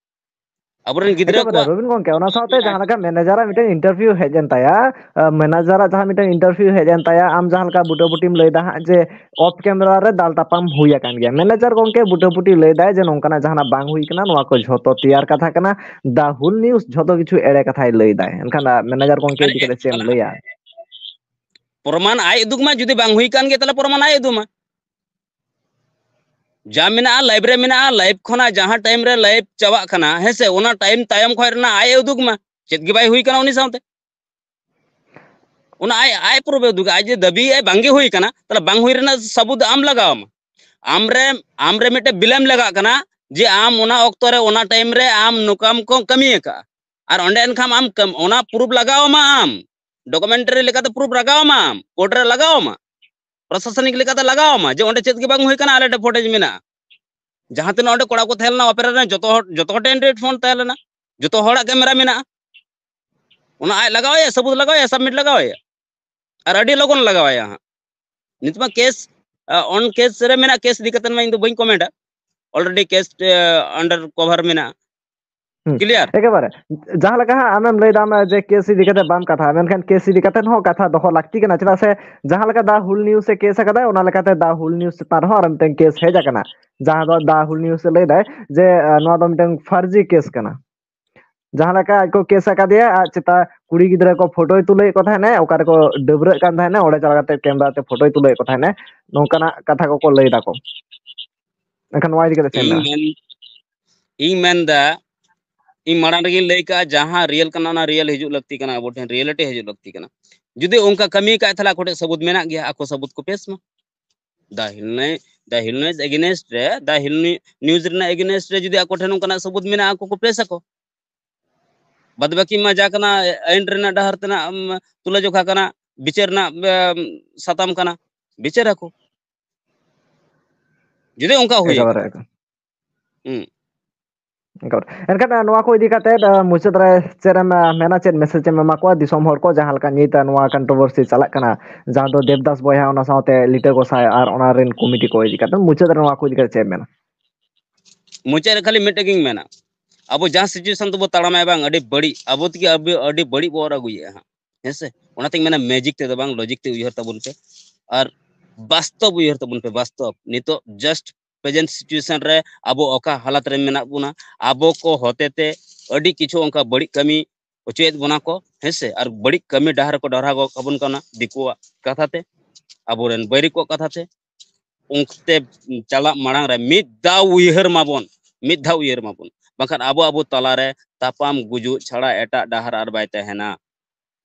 ᱟᱵᱚᱨᱮᱱ ᱜᱤᱫᱽᱨᱟᱹ ᱮᱠᱮᱵᱟᱨᱮ ᱠᱚᱣᱟᱜ ᱨᱚᱵᱤᱱ ᱜᱚᱝᱠᱮ, ᱚᱱᱟ ᱥᱟᱶᱛᱮ ᱡᱟᱦᱟᱸ ᱞᱮᱠᱟ ᱢᱮᱱᱮᱡᱟᱨᱟᱜ ᱢᱤᱫᱴᱮᱱ ᱤᱱᱴᱟᱨᱵᱷᱤᱭᱩ ᱦᱮᱡ ᱮᱱ ᱛᱟᱭᱟ, ᱟᱸ, ᱢᱮᱱᱮᱡᱟᱨᱟᱜ ᱡᱟᱦᱟᱸ ᱢᱤᱫᱴᱮᱱ ᱤᱱᱴᱟᱨᱵᱷᱤᱭᱩ ᱦᱮᱡ ᱮᱱ ᱛᱟᱭᱟ, ᱟᱢ ᱡᱟᱦᱟᱸ ᱞᱮᱠᱟ ᱵᱩᱴᱟᱹᱵᱩᱴᱤᱢ ᱞᱟᱹᱭ ᱮᱫᱟ ᱦᱟᱸᱜ ᱡᱮ ᱚᱯᱷ ᱠᱮᱢᱮᱨᱟ ᱨᱮ ᱫᱟᱞ ᱛᱟᱯᱟᱢ ᱦᱩᱭ ᱟᱠᱟᱱ ᱜᱮᱭᱟ, ᱢᱮᱱᱮᱡᱟᱨ ᱜᱚᱝᱠᱮ ᱵᱩᱴᱟᱹᱵᱩᱴᱤ ᱞᱟᱹᱭ ᱮᱫᱟᱭ ᱡᱮ ᱱᱚᱝᱠᱟᱱᱟᱜ ᱡᱟᱦᱟᱱᱟᱜ ᱵᱟᱝ ᱦᱩᱭ ᱠᱟᱱᱟ, ᱱᱚᱣᱟ ᱠᱚ ᱡᱷᱚᱛᱚ ᱛᱮᱭᱟᱨ ᱠᱟᱛᱷᱟ ᱠᱟᱱᱟ, ᱫᱟ ᱦᱩᱞ ᱱᱤᱭᱩᱡᱽ ᱡᱷᱚᱛᱚ ᱠᱤᱪᱷᱩ ᱮᱲᱮ ᱠᱟᱛᱷᱟᱭ ᱞᱟᱹᱭ ᱮᱫᱟᱭ᱾ ᱮᱱᱠᱷᱟᱱ, ᱟᱸ, ᱢᱮᱱᱮᱡᱟᱨ ᱜᱚᱝᱠᱮ ᱟᱨ ᱤᱫᱤ ᱠᱟᱛᱮ ᱪᱮᱫ ᱮᱢ ᱞᱟᱹᱭᱟ? ᱯᱨᱚᱢᱟᱱ ᱟᱡ ᱩᱫᱩᱜ ᱢᱟ, ᱡᱩᱫᱤ ᱵᱟᱝ ᱦᱩᱭ ᱠᱟᱱ ᱜᱮᱭᱟ, ᱛᱟᱦᱞᱮ ᱯᱨᱚᱢᱟᱱ ᱟᱡ ᱩᱫᱩᱜ ᱢᱟ᱾ ᱡᱟ ᱢᱮᱱᱟᱜᱼᱟ, ᱞᱟᱭᱤᱵᱷ ᱨᱮ ᱢᱮᱱᱟᱜᱼᱟ, ᱞᱟᱭᱤᱵᱷ ᱠᱷᱚᱱᱟᱜ ᱡᱟᱦᱟᱸ ᱴᱟᱭᱤᱢ ᱨᱮ ᱞᱟᱭᱤᱵᱷ ᱪᱟᱵᱟᱜ ᱠᱟᱱᱟ, ᱦᱮᱸ ᱥᱮ, ᱚᱱᱟ ᱴᱟᱭᱤᱢ ᱛᱟᱭᱚᱢ ᱠᱷᱚᱱ ᱨᱮᱱᱟᱜ ᱟᱡ ᱮ ᱩᱫᱩᱜ ᱢᱟ, ᱪᱮᱫ ᱜᱮ ᱵᱟᱭ ᱦᱩᱭ ᱠᱟᱱᱟ ᱩᱱᱤ ᱥᱟᱶᱛᱮ᱾ ᱚᱱᱟ ᱟᱡ, ᱟᱡ ᱯᱩᱨᱟᱹ ᱩᱫᱩᱜᱟ, ᱟᱡ ᱡᱮ ᱫᱟᱹᱵᱤᱭᱮᱫᱼᱟᱭ ᱵᱟᱝ ᱜᱮ ᱦᱩᱭ ᱠᱟᱱᱟ, ᱛᱟᱦᱞᱮ ᱵᱟᱝ ᱦᱩᱭ ᱨᱮᱱᱟᱜ ᱥᱟᱵᱩᱛ ᱟᱢ ᱞᱟᱜᱟᱣ ᱟᱢᱟ᱾ ᱟᱢ ᱨᱮ, ᱟᱢ ᱨᱮ ᱢᱤᱫᱴᱮᱱ ᱵᱤᱞᱮᱢ ᱞᱟᱜᱟᱜ ᱠᱟᱱᱟ ᱡᱮ ᱟᱢ ᱚᱱᱟ ᱚᱠᱛᱚ ᱨᱮ, ᱚᱱᱟ ᱴᱟᱭᱤᱢ ᱨᱮ ᱟᱢ ᱱᱚᱝᱠᱟᱢ ᱠᱚ ᱠᱟᱹᱢᱤ ᱟᱠᱟᱫᱼᱟ᱾ ᱟᱨ ᱚᱸᱰᱮ ᱮᱱᱠᱷᱟᱱ ᱟᱢ ᱠᱟᱹᱢ-, ᱚᱱᱟ ᱯᱨᱩᱯᱷ ᱞᱟᱜᱟᱣ ᱟᱢᱟ, ᱟᱢ ᱰᱚᱠᱩᱢᱮᱱᱴᱟᱨᱤ ᱞᱮᱠᱟᱛᱮ ᱯᱨᱩᱯᱷ ᱞᱟᱜᱟᱣ ᱟᱢᱟ, ᱟᱢ ᱠᱳᱨᱴ ᱨᱮ ᱞᱟᱜᱟᱣ ᱟᱢᱟ, ᱯᱨᱚᱥᱟᱥᱚᱱᱤᱠ ᱞᱮᱠᱟᱛᱮ ᱞᱟᱜᱟᱣ ᱟᱢᱟ ᱡᱮ ᱚᱸᱰᱮ ᱪᱮᱫ ᱜᱮ ᱵᱟᱝ ᱦᱩᱭ ᱠᱟᱱᱟ, ᱟᱞᱮ ᱴᱷᱮᱱ ᱯᱷᱩᱴᱮᱡᱽ ᱢᱮᱱᱟᱜᱼᱟ᱾ ᱡᱟᱦᱟᱸ ᱛᱤᱱᱟᱹᱜ ᱚᱸᱰᱮ ᱠᱚᱲᱟ ᱠᱚ ᱛᱟᱦᱮᱸ ᱞᱮᱱᱟ, ᱚᱯᱮᱨᱟ ᱨᱮ ᱡᱚᱛᱚ ᱦᱚᱲ, ᱡᱚᱛᱚ ᱦᱚᱲ ᱴᱷᱮᱱ ᱮᱱᱰᱨᱚᱭᱮᱰ ᱯᱷᱳᱱ ᱛᱟᱦᱮᱸ ᱞᱮᱱᱟ, ᱡᱚᱛᱚ ᱦᱚᱲᱟᱜ ᱠᱮᱢᱮᱨᱟ ᱢᱮᱱᱟᱜᱼᱟ᱾ ᱚᱱᱟ ᱟᱡ ᱞᱟᱜᱟᱣᱟᱭᱟ, ᱥᱟᱹᱵᱩᱛ ᱞᱟᱜᱟᱣᱟᱭᱟ, ᱥᱟᱵᱢᱤᱴ ᱞᱟᱜᱟᱣᱟᱭᱟ, ᱟᱨ ᱟᱹᱰᱤ ᱞᱚᱜᱚᱱ ᱞᱟᱜᱟᱣᱟᱭᱟ ᱦᱟᱸᱜ᱾ ᱱᱤᱛ ᱢᱟ ᱠᱮᱥ, ᱟ, ᱚᱱ ᱠᱮᱥ ᱨᱮ ᱢᱮᱱᱟᱜ, ᱠᱮᱥ ᱤᱫᱤ ᱠᱟᱛᱮ ᱢᱟ ᱤᱧ ᱫᱚ ᱵᱟᱹᱧ ᱠᱚᱢᱮᱱᱴᱟ, ᱚᱞᱨᱮᱰᱤ ᱠᱮᱥ, ᱟ, ᱟᱱᱰᱟᱨ ᱠᱚᱵᱷᱟᱨ ᱢᱮᱱᱟᱜᱼᱟ᱾ ᱦᱩᱸ, ᱠᱞᱤᱭᱟᱨ? ᱮᱠᱮᱵᱟᱨᱮ᱾ ᱡᱟᱦᱟᱸ ᱞᱮᱠᱟ ᱦᱟᱸᱜ ᱟᱢᱮᱢ ᱞᱟᱹᱭ ᱫᱟ ᱡᱮ ᱠᱮᱥ ᱤᱫᱤ ᱠᱟᱛᱮ ᱵᱟᱢ ᱠᱟᱛᱷᱟᱜᱼᱟ, ᱢᱮᱱᱠᱷᱟᱱ ᱠᱮᱥ ᱤᱫᱤ ᱠᱟᱛᱮ ᱦᱚᱸ ᱠᱟᱛᱷᱟ ᱫᱚᱦᱚ ᱞᱟᱹᱠᱛᱤ ᱠᱟᱱᱟ, ᱪᱮᱫᱟᱜ ᱥᱮ ᱡᱟᱦᱟᱸ ᱞᱮᱠᱟ ᱫᱟ ᱦᱩᱞ ᱱᱤᱭᱩᱡᱽ ᱮ ᱠᱮᱥ ᱟᱠᱟᱫᱟ, ᱚᱱᱟ ᱞᱮᱠᱟᱛᱮ ᱫᱟ ᱦᱩᱞ ᱱᱤᱭᱩᱡᱽ ᱪᱮᱛᱟᱱ ᱨᱮᱦᱚᱸ ᱟᱨ ᱢᱤᱫᱴᱮᱱ ᱠᱮᱥ ᱦᱮᱡ ᱟᱠᱟᱱᱟ, ᱡᱟᱦᱟᱸ ᱫᱚ ᱫᱟ ᱦᱩᱞ ᱱᱤᱭᱩᱡᱽ ᱮ ᱞᱟᱹᱭ ᱫᱟᱭ ᱡᱮ, ᱟ, ᱱᱚᱣᱟ ᱫᱚ ᱢᱤᱫᱴᱮᱱ ᱯᱷᱟᱨᱡᱤ ᱠᱮᱥ ᱠᱟᱱᱟ᱾ ᱡᱟᱦᱟᱸ ᱞᱮᱠᱟ ᱟᱡ ᱠᱚ ᱠᱮᱥ ᱟᱠᱟᱫᱮᱭᱟ, ᱟᱡ ᱪᱮᱛᱟ ᱠᱩᱲᱤ ᱜᱤᱫᱽᱨᱟᱹ ᱠᱚ ᱯᱷᱳᱴᱳᱭ ᱛᱩᱞᱟᱹᱣᱮᱫ ᱠᱚ ᱛᱟᱦᱮᱱᱟ, ᱚᱠᱟ ᱨᱮᱠᱚ ᱰᱟᱹᱵᱽᱨᱟᱹᱜ ᱠᱟᱱ ᱛᱟᱦᱮᱱᱟ, ᱚᱸᱰᱮ ᱪᱟᱞᱟᱣ ᱠᱟᱛᱮ ᱠᱮᱢᱨᱟ ᱛᱮ ᱯᱷᱳᱴᱳᱭ ᱛᱩᱞᱟᱹᱣᱮᱫ ᱠᱚ ᱛᱟᱦᱮᱱᱟ, ᱱᱚᱝᱠᱟᱱᱟᱜ ᱠᱟᱛᱷᱟ ᱠᱚᱠᱚ ᱞᱟᱹᱭ ᱫᱟᱠᱚ᱾ ᱮᱱᱠᱷᱟᱱ ᱱᱚᱣᱟ ᱤᱫᱤ ᱠᱟᱛᱮ ᱪᱮᱫ ᱮᱢ ᱤᱧ ᱢᱮᱱᱟ? ᱢᱮᱱ, ᱤᱧ ᱢᱮᱱᱫᱟ, ᱤᱧ ᱢᱟᱲᱟᱝ ᱨᱮᱜᱮᱧ ᱞᱟᱹᱭ ᱠᱟᱜᱼᱟ, ᱡᱟᱦᱟᱸ ᱨᱤᱭᱮᱞ ᱠᱟᱱᱟ, ᱚᱱᱟ ᱨᱤᱭᱮᱞ ᱦᱤᱡᱩᱜ ᱞᱟᱹᱠᱛᱤ ᱠᱟᱱᱟ, ᱟᱵᱚ ᱴᱷᱮᱱ ᱨᱤᱭᱮᱞᱤᱴᱤ ᱦᱤᱡᱩᱜ ᱞᱟᱹᱠᱛᱤ ᱠᱟᱱᱟ᱾ ᱡᱩᱫᱤ ᱚᱱᱠᱟ ᱠᱟᱹᱢᱤ ᱠᱟᱜ, ᱛᱟᱦᱞᱮ ᱟᱠᱚ ᱴᱷᱮᱱ ᱥᱟᱹᱵᱩᱛ ᱢᱮᱱᱟᱜ ᱜᱮᱭᱟ, ᱟᱠᱚ ᱥᱟᱹᱵᱩᱛ ᱠᱚ ᱯᱮᱥ ᱢᱟ᱾ ᱫᱟ ᱦᱤᱞ ᱱᱤ-, ᱫᱟ ᱦᱤᱞ ᱱᱤᱭᱩᱡᱽ ᱮᱜᱮᱱᱮᱥᱴ ᱨᱮ, ᱫᱟ ᱦᱤᱞ ᱱᱤ-, ᱱᱤᱭᱩᱡᱽ ᱨᱮᱱᱟᱜ ᱮᱜᱮᱱᱮᱥᱴ ᱨᱮ ᱡᱩᱫᱤ ᱟᱠᱚ ᱴᱷᱮᱱ ᱚᱱᱠᱟᱱᱟᱜ ᱥᱟᱹᱵᱩᱛ ᱢᱮᱱᱟᱜᱼᱟ, ᱟᱠᱚ ᱠᱚ ᱯᱮᱥ ᱟᱠᱚ᱾ ᱵᱟᱫ ᱵᱟᱹᱠᱤ ᱢᱟ ᱡᱟ ᱠᱟᱱᱟ, ᱟᱹᱭᱤᱱ ᱨᱮᱱᱟᱜ ᱰᱟᱦᱟᱨ ᱛᱮᱱᱟᱜ ᱛᱩᱞᱟᱹᱡᱚᱠᱷᱟ ᱠᱟᱱᱟ, ᱵᱤᱪᱟᱹᱨ ᱨᱮᱱᱟᱜ ᱥᱟᱛᱟᱢ ᱠᱟᱱᱟ, ᱵᱤᱪᱟᱹᱨ ᱟᱠᱚ ᱡᱩᱫᱤ ᱚᱱᱠᱟ ᱦᱩᱭᱩᱜ᱾ ᱮᱱᱠᱷᱟᱱ ᱱᱚᱣᱟ ᱠᱚ ᱤᱫᱤ ᱠᱟᱛᱮ ᱢᱩᱪᱟᱹᱫ ᱨᱮ ᱪᱮᱫ ᱮᱢ ᱢᱮᱱᱟ, ᱪᱮᱫ ᱢᱮᱥᱮᱡᱽ ᱮᱢ ᱮᱢᱟ ᱠᱚᱣᱟ ᱫᱤᱥᱚᱢ ᱦᱚᱲ ᱠᱚ, ᱡᱟᱦᱟᱸ ᱞᱮᱠᱟ ᱱᱤᱛ ᱱᱚᱣᱟ ᱠᱚᱱᱴᱨᱳᱵᱷᱟᱨᱥᱤ ᱪᱟᱞᱟᱜ ᱠᱟᱱᱟ, ᱡᱟᱦᱟᱸ ᱫᱚ ᱫᱮᱵᱫᱟᱥ ᱵᱚᱭᱦᱟ ᱚᱱᱟ ᱥᱟᱶᱛᱮ ᱞᱤᱴᱟᱹ ᱜᱚᱸᱥᱟᱭ ᱟᱨ ᱚᱱᱟ ᱨᱮᱱ ᱠᱚᱢᱤᱴᱤ ᱠᱚ ᱤᱫᱤ ᱠᱟᱛᱮ, ᱢᱩᱪᱟᱹᱫ ᱨᱮ ᱱᱚᱣᱟ ᱠᱚ ᱤᱫᱤ ᱠᱟᱛᱮ ᱪᱮᱫ ᱮᱢ ᱢᱮᱱᱟ? ᱢᱩᱪᱟᱹᱫ ᱨᱮ ᱠᱷᱟᱹᱞᱤ ᱢᱤᱫᱴᱮᱡ ᱜᱤᱧ ᱢᱮᱱᱟ, ᱟᱵᱚ ᱡᱟᱦᱟᱸ ᱥᱤᱪᱩᱭᱮᱥᱚᱱ ᱛᱮᱵᱚ ᱛᱟᱲᱟᱢᱮᱫ ᱵᱟᱝ, ᱟᱹᱰᱤ ᱵᱟᱹᱲᱤᱡ, ᱟᱵᱚ ᱛᱮᱜᱮ ᱟᱹᱰᱤ ᱵᱟᱹᱲᱤᱡ ᱵᱚ ᱚᱨ ᱟᱹᱜᱩᱭᱮᱫᱼᱟ ᱦᱟᱸᱜ, ᱦᱮᱸ ᱥᱮ? ᱚᱱᱟᱛᱤᱧ ᱢᱮᱱᱟ ᱢᱮᱡᱤᱠ ᱛᱮᱫᱚ ᱵᱟᱝ, ᱞᱚᱡᱤᱠ ᱛᱮ ᱩᱭᱦᱟᱹᱨ ᱛᱟᱵᱚᱱ ᱯᱮ ᱟᱨ ᱵᱟᱥᱛᱚᱵ ᱩᱭᱦᱟᱹᱨ ᱛᱟᱵᱚᱱ ᱯᱮ, ᱵᱟᱥᱛᱚᱵ᱾ ᱱᱤᱛᱚᱜ ᱡᱟᱥᱴ ᱯᱨᱮᱡᱮᱱᱴ ᱥᱤᱪᱩᱭᱮᱥᱚᱱ ᱨᱮ ᱟᱵᱚ ᱚᱠᱟ ᱦᱟᱞᱟᱛ ᱨᱮ ᱢᱮᱱᱟᱜ ᱵᱚᱱᱟ, ᱟᱵᱚ ᱠᱚ ᱦᱚᱛᱮ ᱛᱮ ᱟᱹᱰᱤ ᱠᱤᱪᱷᱩ ᱚᱱᱠᱟ ᱵᱟᱹᱲᱤᱡ ᱠᱟᱹᱢᱤ ᱦᱚᱪᱚᱭᱮᱫ ᱵᱚᱱᱟ ᱠᱚ, ᱦᱮᱸ ᱥᱮ? ᱟᱨ ᱵᱟᱹᱲᱤᱡ ᱠᱟᱹᱢᱤ ᱰᱟᱦᱟᱨ ᱨᱮᱠᱚ ᱰᱟᱦᱨᱟᱣ ᱜᱚᱫ ᱠᱟᱵᱚᱱ ᱠᱟᱱᱟ ᱫᱤᱠᱩᱣᱟᱜ ᱠᱟᱛᱷᱟ ᱛᱮ, ᱟᱵᱚᱨᱮᱱ ᱵᱟᱹᱭᱨᱤ ᱠᱚᱣᱟᱜ ᱠᱟᱛᱷᱟ ᱛᱮ᱾ ᱚᱱᱛᱮ ᱪᱟᱞᱟᱜ ᱢᱟᱲᱟᱝ ᱨᱮ ᱢᱤᱫ ᱫᱷᱟᱣ ᱩᱭᱦᱟᱹᱨ ᱢᱟᱵᱚᱱ, ᱢᱤᱫ ᱫᱷᱟᱣ ᱩᱭᱦᱟᱹᱨ ᱢᱟᱵᱚᱱ, ᱵᱟᱝᱠᱷᱟᱱ ᱟᱵᱚ ᱟᱵᱚ ᱛᱟᱞᱟᱨᱮ ᱛᱟᱯᱟᱢ ᱜᱩᱡᱩᱜ ᱪᱷᱟᱲᱟ ᱮᱴᱟᱜ ᱰᱟᱦᱟᱨ ᱟᱨ ᱵᱟᱭ ᱛᱟᱦᱮᱱᱟ᱾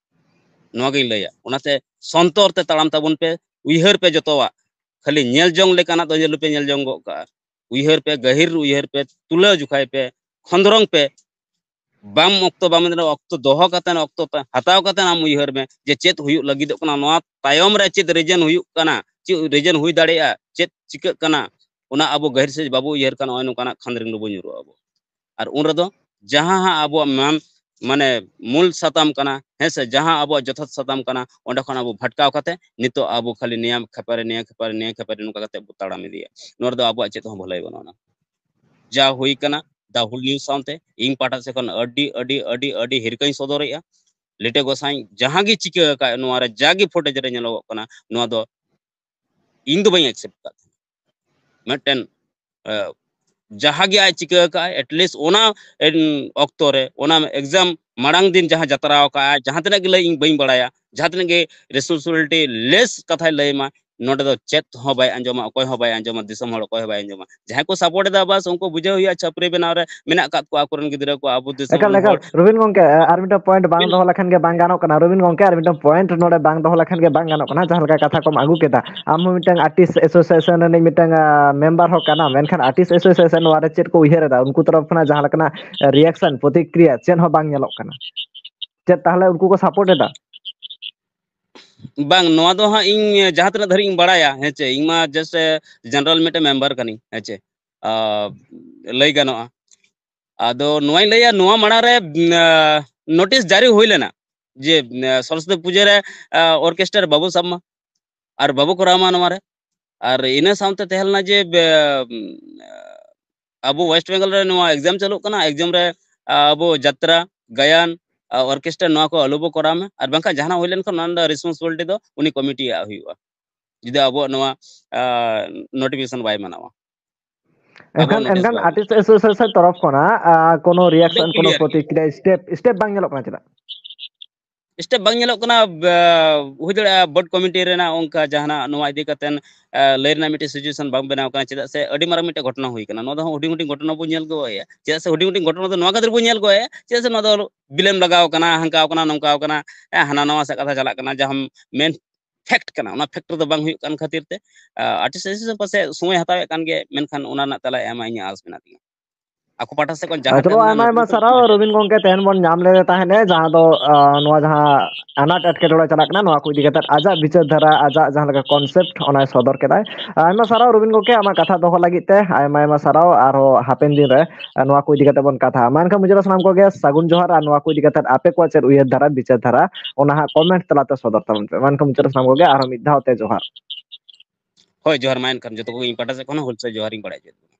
ᱱᱚᱣᱟ ᱜᱤᱧ ᱞᱟᱹᱭᱟ᱾ ᱚᱱᱟᱛᱮ ᱥᱚᱱᱛᱚᱨ ᱛᱮ ᱛᱟᱲᱟᱢ ᱛᱟᱵᱚᱱ ᱯᱮ, ᱩᱭᱦᱟᱹᱨ ᱯᱮ ᱡᱚᱛᱚᱣᱟᱜ᱾ ᱠᱷᱟᱹᱞᱤ ᱧᱮᱞ ᱡᱚᱝ ᱞᱮᱠᱟᱱᱟᱜ ᱫᱚ ᱟᱞᱚᱯᱮ ᱧᱮᱞ ᱡᱚᱝ ᱜᱚᱜ ᱠᱟᱜᱼᱟ᱾ ᱩᱭᱦᱟᱹᱨ ᱯᱮ, ᱜᱟᱹᱦᱤᱨ ᱩᱭᱦᱟᱹᱨ ᱯᱮ, ᱛᱩᱞᱟᱹ ᱡᱚᱠᱷᱟᱭ ᱯᱮ, ᱠᱷᱚᱸᱫᱽᱨᱚᱝ ᱯᱮ᱾ ᱵᱟᱢ ᱚᱠᱛᱚ ᱵᱟᱢ ᱚᱠᱛᱚ ᱫᱚᱦᱚ ᱠᱟᱛᱮ, ᱚᱠᱛᱚ ᱦᱟᱛᱟᱣ ᱠᱟᱛᱮ ᱟᱢ ᱩᱭᱦᱟᱹᱨ ᱢᱮ ᱡᱮ ᱪᱮᱫ ᱦᱩᱭᱩᱜ ᱞᱟᱹᱜᱤᱫᱚᱜ ᱠᱟᱱᱟ, ᱱᱚᱣᱟ ᱛᱟᱭᱚᱢ ᱨᱮ ᱪᱮᱫ ᱨᱤᱡᱮᱱ ᱦᱩᱭᱩᱜ ᱠᱟᱱᱟ, ᱪᱮᱫ ᱨᱤᱡᱮᱱ ᱦᱩᱭ ᱫᱟᱲᱮᱭᱟᱜᱼᱟ, ᱪᱮᱫ ᱪᱤᱠᱟᱹᱜ ᱠᱟᱱᱟ, ᱚᱱᱟ ᱟᱵᱚ ᱜᱟᱹᱦᱤᱨ ᱥᱮᱫ ᱵᱟᱵᱚ ᱩᱭᱦᱟᱹᱨ ᱠᱷᱟᱱ ᱱᱚᱜᱼᱚᱭ ᱱᱚᱝᱠᱟᱱᱟᱜ ᱠᱷᱟᱸᱫᱽᱨᱤᱝ ᱨᱮᱵᱚ ᱧᱩᱨᱩᱜᱼᱟ ᱟᱵᱚ᱾ ᱟᱨ ᱩᱱ ᱨᱮᱫᱚ ᱡᱟᱦᱟᱸ ᱦᱟᱸᱜ ᱟᱵᱚᱣᱟᱜ ᱢᱟᱱ, ᱢᱟᱱᱮ ᱢᱩᱞ ᱥᱟᱛᱟᱢ ᱠᱟᱱᱟ, ᱦᱮᱸ ᱥᱮ, ᱡᱟᱦᱟᱸ ᱟᱵᱚᱣᱟᱜ ᱡᱚᱛᱷᱟᱛ ᱥᱟᱛᱟᱢ ᱠᱟᱱᱟ, ᱚᱸᱰᱮ ᱠᱷᱚᱱ ᱟᱵᱚ ᱵᱷᱟᱴᱠᱟᱣ ᱠᱟᱛᱮ ᱱᱤᱛᱚᱜ ᱟᱵᱚ ᱠᱷᱟᱹᱞᱤ ᱱᱤᱭᱟᱹ ᱠᱷᱮᱯᱟᱨᱮ, ᱱᱤᱭᱟᱹ ᱠᱷᱮᱯᱟᱨᱮ, ᱱᱤᱭᱟᱹ ᱠᱷᱮᱯᱟᱨᱮ ᱱᱚᱝᱠᱟ ᱠᱟᱛᱮ ᱵᱚ ᱛᱟᱲᱟᱢ ᱤᱫᱤᱭᱟ᱾ ᱱᱚᱣᱟ ᱨᱮᱫᱚ ᱟᱵᱚᱣᱟᱜ ᱪᱮᱫ ᱦᱚᱸ ᱵᱷᱟᱹᱞᱟᱹᱭ ᱵᱟᱹᱱᱩᱜᱼᱟ᱾ ᱡᱟ ᱦᱩᱭ ᱠᱟᱱᱟ ᱫᱟ ᱦᱩᱞ ᱱᱤᱭᱩᱡᱽ ᱥᱟᱶᱛᱮ ᱤᱧ ᱯᱟᱦᱴᱟ ᱥᱮᱫ ᱠᱷᱚᱱ ᱟᱹᱰᱤ ᱟᱹᱰᱤ ᱟᱹᱰᱤ ᱟᱹᱰᱤ ᱦᱤᱨᱠᱟᱹᱧ ᱥᱚᱫᱚᱨᱮᱜᱼᱟ᱾ ᱞᱤᱴᱟᱹ ᱜᱚᱸᱥᱟᱭ ᱡᱟᱦᱟᱸ ᱜᱮ ᱪᱤᱠᱟᱹ ᱟᱠᱟᱫ, ᱱᱚᱣᱟ ᱨᱮ ᱡᱟᱜᱮ ᱯᱷᱩᱴᱮᱡᱽ ᱨᱮ ᱧᱮᱞᱚᱜᱚᱜ ᱠᱟᱱᱟ, ᱱᱚᱣᱟ ᱫᱚ ᱤᱧ ᱫᱚ ᱵᱟᱹᱧ ᱮᱠᱥᱮᱯᱴ ᱟᱠᱟᱫ ᱛᱟᱦᱮᱸᱱᱟ᱾ ᱢᱤᱫᱴᱮᱱ ᱡᱟᱦᱟᱸ ᱜᱮ ᱟᱡ ᱪᱤᱠᱟᱹ ᱟᱠᱟᱫ, ᱮᱴᱞᱤᱥᱴ ᱚᱱᱟ ᱚᱠᱛᱚ ᱨᱮ, ᱚᱱᱟ ᱮᱠᱡᱟᱢ ᱢᱟᱲᱟᱝ ᱫᱤᱱ ᱡᱟᱦᱟᱸ ᱡᱟᱛᱨᱟ ᱟᱠᱟᱫ ᱟᱭ, ᱡᱟᱦᱟᱸ ᱛᱤᱱᱟᱹᱜ ᱜᱮ ᱞᱟᱹᱭ ᱤᱧ ᱵᱟᱹᱧ ᱵᱟᱲᱟᱭᱟ, ᱡᱟᱦᱟᱸ ᱛᱤᱱᱟᱹᱜ ᱜᱮ ᱨᱮᱥᱯᱚᱱᱥᱤᱵᱤᱞᱤᱴᱤ ᱞᱮᱥ ᱠᱟᱛᱷᱟᱭ ᱞᱟᱹᱭ ᱢᱟ, ᱱᱚᱰᱮ ᱫᱚ ᱪᱮᱫ ᱦᱚᱸ ᱵᱟᱭ ᱟᱸᱡᱚᱢᱟ, ᱚᱠᱚᱭ ᱦᱚᱸ ᱵᱟᱭ ᱟᱸᱡᱚᱢᱟ, ᱫᱤᱥᱚᱢ ᱦᱚᱲ ᱚᱠᱚᱭ ᱦᱚᱸ ᱵᱟᱭ ᱟᱸᱡᱚᱢᱟ᱾ ᱡᱟᱦᱟᱸᱭ ᱠᱚ ᱥᱟᱯᱳᱨᱴ ᱮᱫᱟ, ᱵᱟᱥ ᱩᱱᱠᱩ ᱵᱩᱡᱷᱟᱹᱣ ᱦᱩᱭᱩᱜᱼᱟ, ᱪᱷᱟᱹᱯᱨᱤ ᱵᱮᱱᱟᱣ ᱨᱮ ᱢᱮᱱᱟᱜ ᱟᱠᱟᱫ ᱠᱚᱣᱟ ᱟᱠᱚᱨᱮᱱ ᱜᱤᱫᱽᱨᱟᱹ ᱠᱚ, ᱟᱵᱚ ᱫᱤᱥᱚᱢ ᱮᱠᱟᱞ, ᱨᱮᱱ ᱮᱠᱟᱞ᱾ ᱦᱚᱲ᱾ ᱨᱚᱵᱤᱱ ᱜᱚᱝᱠᱮ, ᱟᱨ ᱢᱤᱫᱴᱟᱝ ᱯᱚᱭᱮᱱᱴ ᱵᱟᱝ ᱫᱚᱦᱚ ᱞᱮᱠᱷᱟᱱ ᱜᱮ ᱵᱟᱝ ᱜᱟᱱᱚᱜ ᱠᱟᱱᱟ᱾ ᱨᱚᱵᱤᱱ ᱜᱚᱝᱠᱮ, ᱟᱨ ᱢᱤᱫᱴᱟᱝ ᱯᱚᱭᱮᱱᱴ ᱱᱚᱰᱮ ᱵᱟᱝ ᱫᱚᱦᱚ ᱞᱮᱠᱷᱟᱱ ᱜᱮ ᱵᱟᱝ ᱜᱟᱱᱚᱜ ᱠᱟᱱᱟ᱾ ᱡᱟᱦᱟᱸ ᱞᱮᱠᱟ ᱠᱟᱛᱷᱟ ᱠᱚᱢ ᱟᱹᱜᱩ ᱠᱮᱫᱟ, ᱟᱢ ᱦᱚᱸ ᱢᱤᱫᱴᱟᱝ ᱟᱨᱴᱤᱥᱴ ᱮᱥᱳᱥᱤᱭᱮᱥᱚᱱ ᱨᱤᱱᱤᱡ ᱢᱤᱫᱴᱟᱝ, ᱟ, ᱢᱮᱢᱵᱟᱨ ᱦᱚᱸ ᱠᱟᱱᱟᱢ, ᱢᱮᱱᱠᱷᱟᱱ ᱟᱨᱴᱤᱥᱴ ᱮᱥᱳᱥᱤᱭᱮᱥᱚᱱ ᱱᱚᱣᱟ ᱨᱮ ᱪᱮᱫ ᱠᱚ ᱩᱭᱦᱟᱹᱨ ᱮᱫᱟ? ᱩᱱᱠᱩ ᱛᱚᱨᱚᱯ ᱠᱷᱚᱱᱟᱜ ᱡᱟᱦᱟᱸ ᱞᱮᱠᱟᱱᱟᱜ ᱨᱤᱭᱟᱠᱥᱚᱱ, ᱯᱨᱚᱛᱤᱠᱨᱤᱭᱟ ᱪᱮᱫ ᱦᱚᱸ ᱵᱟᱝ ᱧᱮᱞᱚᱜ ᱠᱟᱱᱟ᱾ ᱪᱮᱫ ᱛᱟᱦᱚᱞᱮ ᱩᱱᱠᱩ ᱠᱚ ᱥᱟᱯᱳᱨᱴ ᱮᱫᱟ? ᱵᱟᱝ, ᱱᱚᱣᱟ ᱫᱚ ᱦᱟᱸᱜ ᱤᱧ ᱡᱟᱦᱟᱸ ᱛᱤᱱᱟᱹᱜ ᱫᱷᱟᱹᱨᱤᱡ ᱤᱧ ᱵᱟᱲᱟᱭᱟ, ᱦᱮᱸ ᱪᱮ, ᱤᱧ ᱢᱟ just, ᱮ, ᱡᱮᱱᱟᱨᱟᱞ ᱢᱤᱫᱴᱮᱱ ᱢᱮᱢᱵᱟᱨ ᱠᱟᱹᱱᱟᱹᱧ, ᱦᱮᱸ ᱪᱮ᱾ ᱟ, ᱞᱟᱹᱭ ᱜᱟᱱᱚᱜᱼᱟ᱾ ᱟᱫᱚ ᱱᱚᱣᱟᱧ ᱞᱟᱹᱭᱟ, ᱱᱚᱣᱟ ᱢᱟᱲᱟᱝ ᱨᱮ, ᱩᱢ, ᱟ, ᱱᱳᱴᱤᱥ ᱡᱟᱹᱨᱤ ᱦᱩᱭ ᱞᱮᱱᱟ ᱡᱮ, ᱩᱢ, ᱟ, ᱥᱚᱨᱚᱥᱚᱛᱤ ᱯᱩᱡᱟᱹ ᱨᱮ, ᱟ, ᱚᱨᱠᱮᱥᱴᱟᱨ ᱵᱟᱵᱚ ᱥᱟᱵ ᱢᱟ ᱟᱨ ᱵᱟᱵᱚ ᱠᱚᱨᱟᱣ ᱢᱟ ᱱᱚᱣᱟ ᱨᱮ᱾ ᱟᱨ ᱤᱱᱟᱹ ᱥᱟᱶᱛᱮ ᱛᱟᱦᱮᱸ ᱞᱮᱱᱟ ᱡᱮ, ᱵᱮ-, ᱩᱢ, ᱟᱵᱚ ᱳᱭᱮᱥᱴ ᱵᱮᱝᱜᱚᱞ ᱨᱮ ᱱᱚᱣᱟ ᱮᱠᱡᱟᱢ ᱪᱟᱹᱞᱩᱜ ᱠᱟᱱᱟ, ᱮᱠᱡᱟᱢ ᱨᱮ, ᱟ, ᱟᱵᱚ ᱡᱟᱛᱨᱟ, ᱜᱟᱭᱟᱱ, ᱟ, ᱚᱨᱠᱮᱥᱴᱟᱨ ᱱᱚᱣᱟ ᱠᱚ ᱟᱞᱚ ᱵᱚ ᱠᱚᱨᱟᱣ ᱢᱟ, ᱟᱨ ᱵᱟᱝᱠᱷᱟᱱ ᱡᱟᱦᱟᱱᱟᱜ ᱦᱩᱭ ᱞᱮᱱᱠᱷᱟᱱ ᱚᱱᱟ ᱨᱮᱱᱟᱜ ᱨᱮᱥᱯᱚᱱᱥᱤᱵᱤᱞᱤᱴᱤ ᱫᱚ ᱩᱱᱤ ᱠᱚᱢᱤᱴᱤᱭᱟᱜ ᱦᱩᱭᱩᱜᱼᱟ, ᱡᱩᱫᱤ ᱟᱵᱚᱣᱟᱜ ᱱᱚᱣᱟ, ᱟ, ᱱᱳᱴᱤᱯᱷᱤᱠᱮᱥᱚᱱ ᱵᱟᱭ ᱢᱟᱱᱟᱣᱟ᱾ ᱟᱵᱚᱣᱟᱜ ᱮᱱᱠᱷᱟᱱ, ᱱᱳᱴᱤᱥ ᱮᱱᱠᱷᱟᱱ ᱵᱟᱭ ᱟᱨᱴᱤᱥᱴ ᱮᱥᱳᱥᱤᱭᱮᱥᱚᱱ ᱛᱚᱨᱚᱯ ᱠᱷᱚᱱᱟᱜ, ᱟ, ᱠᱳᱱᱳ ᱨᱤᱭᱟᱠᱥᱚᱱ, ᱮᱠᱫᱚᱢ ᱠᱳᱱᱳ ᱠᱞᱤᱭᱟᱨ᱾ ᱯᱨᱚᱛᱤᱠᱨᱤᱭᱟ, ᱥᱴᱮᱯ, ᱥᱴᱮᱯ ᱵᱟᱝ ᱧᱮᱞᱚᱜ ᱠᱟᱱᱟ ᱪᱮᱫᱟᱜ? ᱥᱴᱮᱯ ᱵᱟᱝ ᱧᱮᱞᱚᱜ ᱠᱟᱱᱟ᱾ ᱵᱟ-, ᱦᱩᱭ ᱫᱟᱲᱮᱭᱟᱜᱼᱟ ᱵᱳᱨᱰ ᱠᱚᱢᱤᱴᱤ ᱨᱮᱱᱟᱜ ᱚᱱᱠᱟ ᱡᱟᱦᱟᱱᱟᱜ ᱱᱚᱣᱟ ᱤᱫᱤ ᱠᱟᱛᱮᱱ, ᱟ, ᱞᱟᱹᱭ ᱨᱮᱱᱟᱜ ᱢᱤᱫᱴᱮᱱ ᱥᱤᱪᱩᱭᱮᱥᱚᱱ ᱵᱟᱝ ᱵᱮᱱᱟᱣ ᱠᱟᱱᱟ, ᱪᱮᱫᱟᱜ ᱥᱮ ᱟᱹᱰᱤ ᱢᱟᱨᱟᱝ ᱢᱤᱫᱴᱮᱱ ᱜᱷᱚᱴᱚᱱᱟ ᱦᱩᱭ ᱠᱟᱱᱟ᱾ ᱱᱚᱣᱟ ᱫᱚ ᱦᱩᱰᱤᱧ ᱦᱩᱰᱤᱧ ᱜᱷᱚᱴᱚᱱᱟ ᱵᱚᱱ ᱧᱮᱞ ᱜᱚᱜ ᱮᱭᱟ᱾ ᱪᱮᱫᱟᱜ ᱥᱮ ᱦᱩᱰᱤᱧ ᱦᱩᱰᱤᱧ ᱜᱷᱚᱴᱚᱱᱟ ᱫᱚ ᱱᱚᱣᱟ ᱠᱷᱟᱹᱛᱤᱨ ᱵᱚᱱ ᱧᱮᱞ ᱜᱚᱜ ᱮᱭᱟ, ᱪᱮᱫᱟᱜ ᱥᱮ ᱱᱚᱣᱟ ᱫᱚ ᱵᱤᱞᱚᱢ ᱞᱟᱜᱟᱣ ᱠᱟᱱᱟ, ᱦᱟᱱᱠᱟᱣ ᱠᱟᱱᱟ, ᱱᱚᱝᱠᱟᱣ ᱠᱟᱱᱟ, ᱦᱮᱸ, ᱦᱟᱱᱟ ᱱᱟᱣᱟ ᱥᱮᱫ ᱠᱟᱛᱷᱟ ᱪᱟᱞᱟᱜ ᱠᱟᱱᱟ᱾ ᱡᱟᱦᱟᱸ ᱢᱮᱱ ᱯᱷᱮᱠᱴ ᱠᱟᱱᱟ, ᱚᱱᱟ ᱯᱷᱮᱠᱴ ᱨᱮᱫᱚ ᱵᱟᱝ ᱦᱩᱭᱩᱜ ᱠᱟᱱ ᱠᱷᱟᱹᱛᱤᱨ ᱛᱮ, ᱟ, ᱟᱨᱴᱤᱥᱴ ᱮᱥᱳᱥᱤᱭᱮᱥᱚᱱ ᱯᱟᱥᱮᱡ ᱥᱚᱢᱚᱭ ᱦᱟᱛᱟᱣᱮᱫ ᱠᱟᱱ ᱜᱮ, ᱢᱮᱱᱠᱷᱟᱱ ᱚᱱᱟ ᱨᱮᱱᱟᱜ ᱛᱮᱞᱟᱭ ᱮᱢᱟ, ᱤᱧᱟᱹᱜ ᱟᱸᱥ ᱢᱮᱱᱟᱜ ᱛᱤᱧᱟᱹ᱾ ᱟᱠᱚ ᱯᱟᱦᱴᱟ ᱥᱮᱫ ᱠᱷᱚᱱ ᱡᱟᱦᱟᱸ ᱪᱚᱞᱚ, ᱠᱟᱛᱷᱟ ᱟᱭᱢᱟ ᱢᱮᱱᱟᱜᱼᱟ, ᱟᱭᱢᱟ ᱡᱚᱛᱚ ᱥᱟᱨᱦᱟᱣ ᱠᱚ ᱨᱚᱵᱤᱱ ᱜᱚᱝᱠᱮ᱾ ᱛᱮᱦᱮᱧ ᱵᱚᱱ ᱧᱟᱢ ᱞᱮᱫᱮ ᱛᱟᱦᱮᱸᱫ, ᱡᱟᱦᱟᱸ ᱫᱚ, ᱟ, ᱱᱚᱣᱟ ᱡᱟᱦᱟᱸ ᱟᱱᱟᱴ ᱮᱴᱠᱮᱴᱚᱬᱮ ᱪᱟᱞᱟᱜ ᱠᱟᱱᱟ, ᱱᱚᱣᱟ ᱠᱚ ᱤᱫᱤ ᱠᱟᱛᱮᱫ ᱟᱡᱟᱜ ᱵᱤᱪᱟᱹᱨ ᱫᱷᱟᱨᱟ, ᱟᱡᱟᱜ ᱡᱟᱦᱟᱸ ᱞᱮᱠᱟ ᱠᱚᱱᱥᱮᱯᱴ, ᱚᱱᱟᱭ ᱥᱚᱫᱚᱨ ᱠᱮᱫᱟᱭ᱾ ᱟᱭᱢᱟ ᱥᱟᱨᱦᱟᱣ ᱨᱚᱵᱤᱱ ᱜᱚᱝᱠᱮ, ᱟᱢᱟᱜ ᱠᱟᱛᱷᱟ ᱫᱚᱦᱚ ᱞᱟᱹᱜᱤᱫ ᱛᱮ ᱟᱭᱢᱟ ᱟᱭᱢᱟ ᱥᱟᱨᱦᱟᱣ᱾ ᱟᱨᱦᱚᱸ ᱦᱟᱯᱮᱱ ᱫᱤᱱ ᱨᱮ, ᱟ, ᱱᱚᱣᱟ ᱠᱚ ᱤᱫᱤ ᱠᱟᱛᱮᱫ ᱵᱚᱱ ᱠᱟᱛᱷᱟᱜᱼᱟ᱾ ᱢᱟ ᱮᱱᱠᱷᱟᱱ ᱢᱩᱪᱟᱹᱫ ᱨᱮ ᱥᱟᱱᱟᱢ ᱠᱚᱜᱮ ᱥᱟᱹᱜᱩᱱ ᱡᱚᱦᱟᱨ, ᱟᱨ ᱱᱚᱣᱟ ᱠᱚ ᱤᱫᱤ ᱠᱟᱛᱮᱫ ᱟᱯᱮ ᱠᱚᱣᱟᱜ ᱪᱮᱫ ᱩᱭᱦᱟᱹᱨ ᱫᱷᱟᱨᱟ, ᱵᱤᱪᱟᱹᱨ ᱫᱷᱟᱨᱟ, ᱚᱱᱟ ᱦᱟᱸᱜ ᱠᱚᱢᱮᱱᱴ ᱛᱟᱞᱟᱛᱮ ᱥᱚᱫᱚᱨ ᱛᱟᱵᱚᱱ ᱯᱮ᱾ ᱢᱟ ᱮᱱᱠᱷᱟᱱ ᱢᱩᱪᱟᱹᱫ ᱨᱮ ᱥᱟᱱᱟᱢ ᱠᱚᱜᱮ ᱟᱨᱦᱚᱸ ᱢᱤᱫ ᱫᱷᱟᱣ ᱛᱮ ᱡᱚᱦᱟᱨ᱾ ᱦᱳᱭ, ᱡᱚᱦᱟᱨ᱾ ᱢᱟ ᱮᱱᱠᱷᱟᱱ ᱡᱚᱛᱚ ᱠᱚᱜᱮ ᱤᱧ ᱯᱟᱦᱴᱟ ᱥᱮᱫ ᱠᱷᱚᱱ ᱦᱚᱸ ᱦᱩᱞ ᱥᱟᱹᱭ ᱡᱚᱦᱟᱨ ᱤᱧ ᱵᱟᱲᱟᱭ ᱦᱚᱪᱚᱭᱮᱫ ᱵᱚᱱᱟ᱾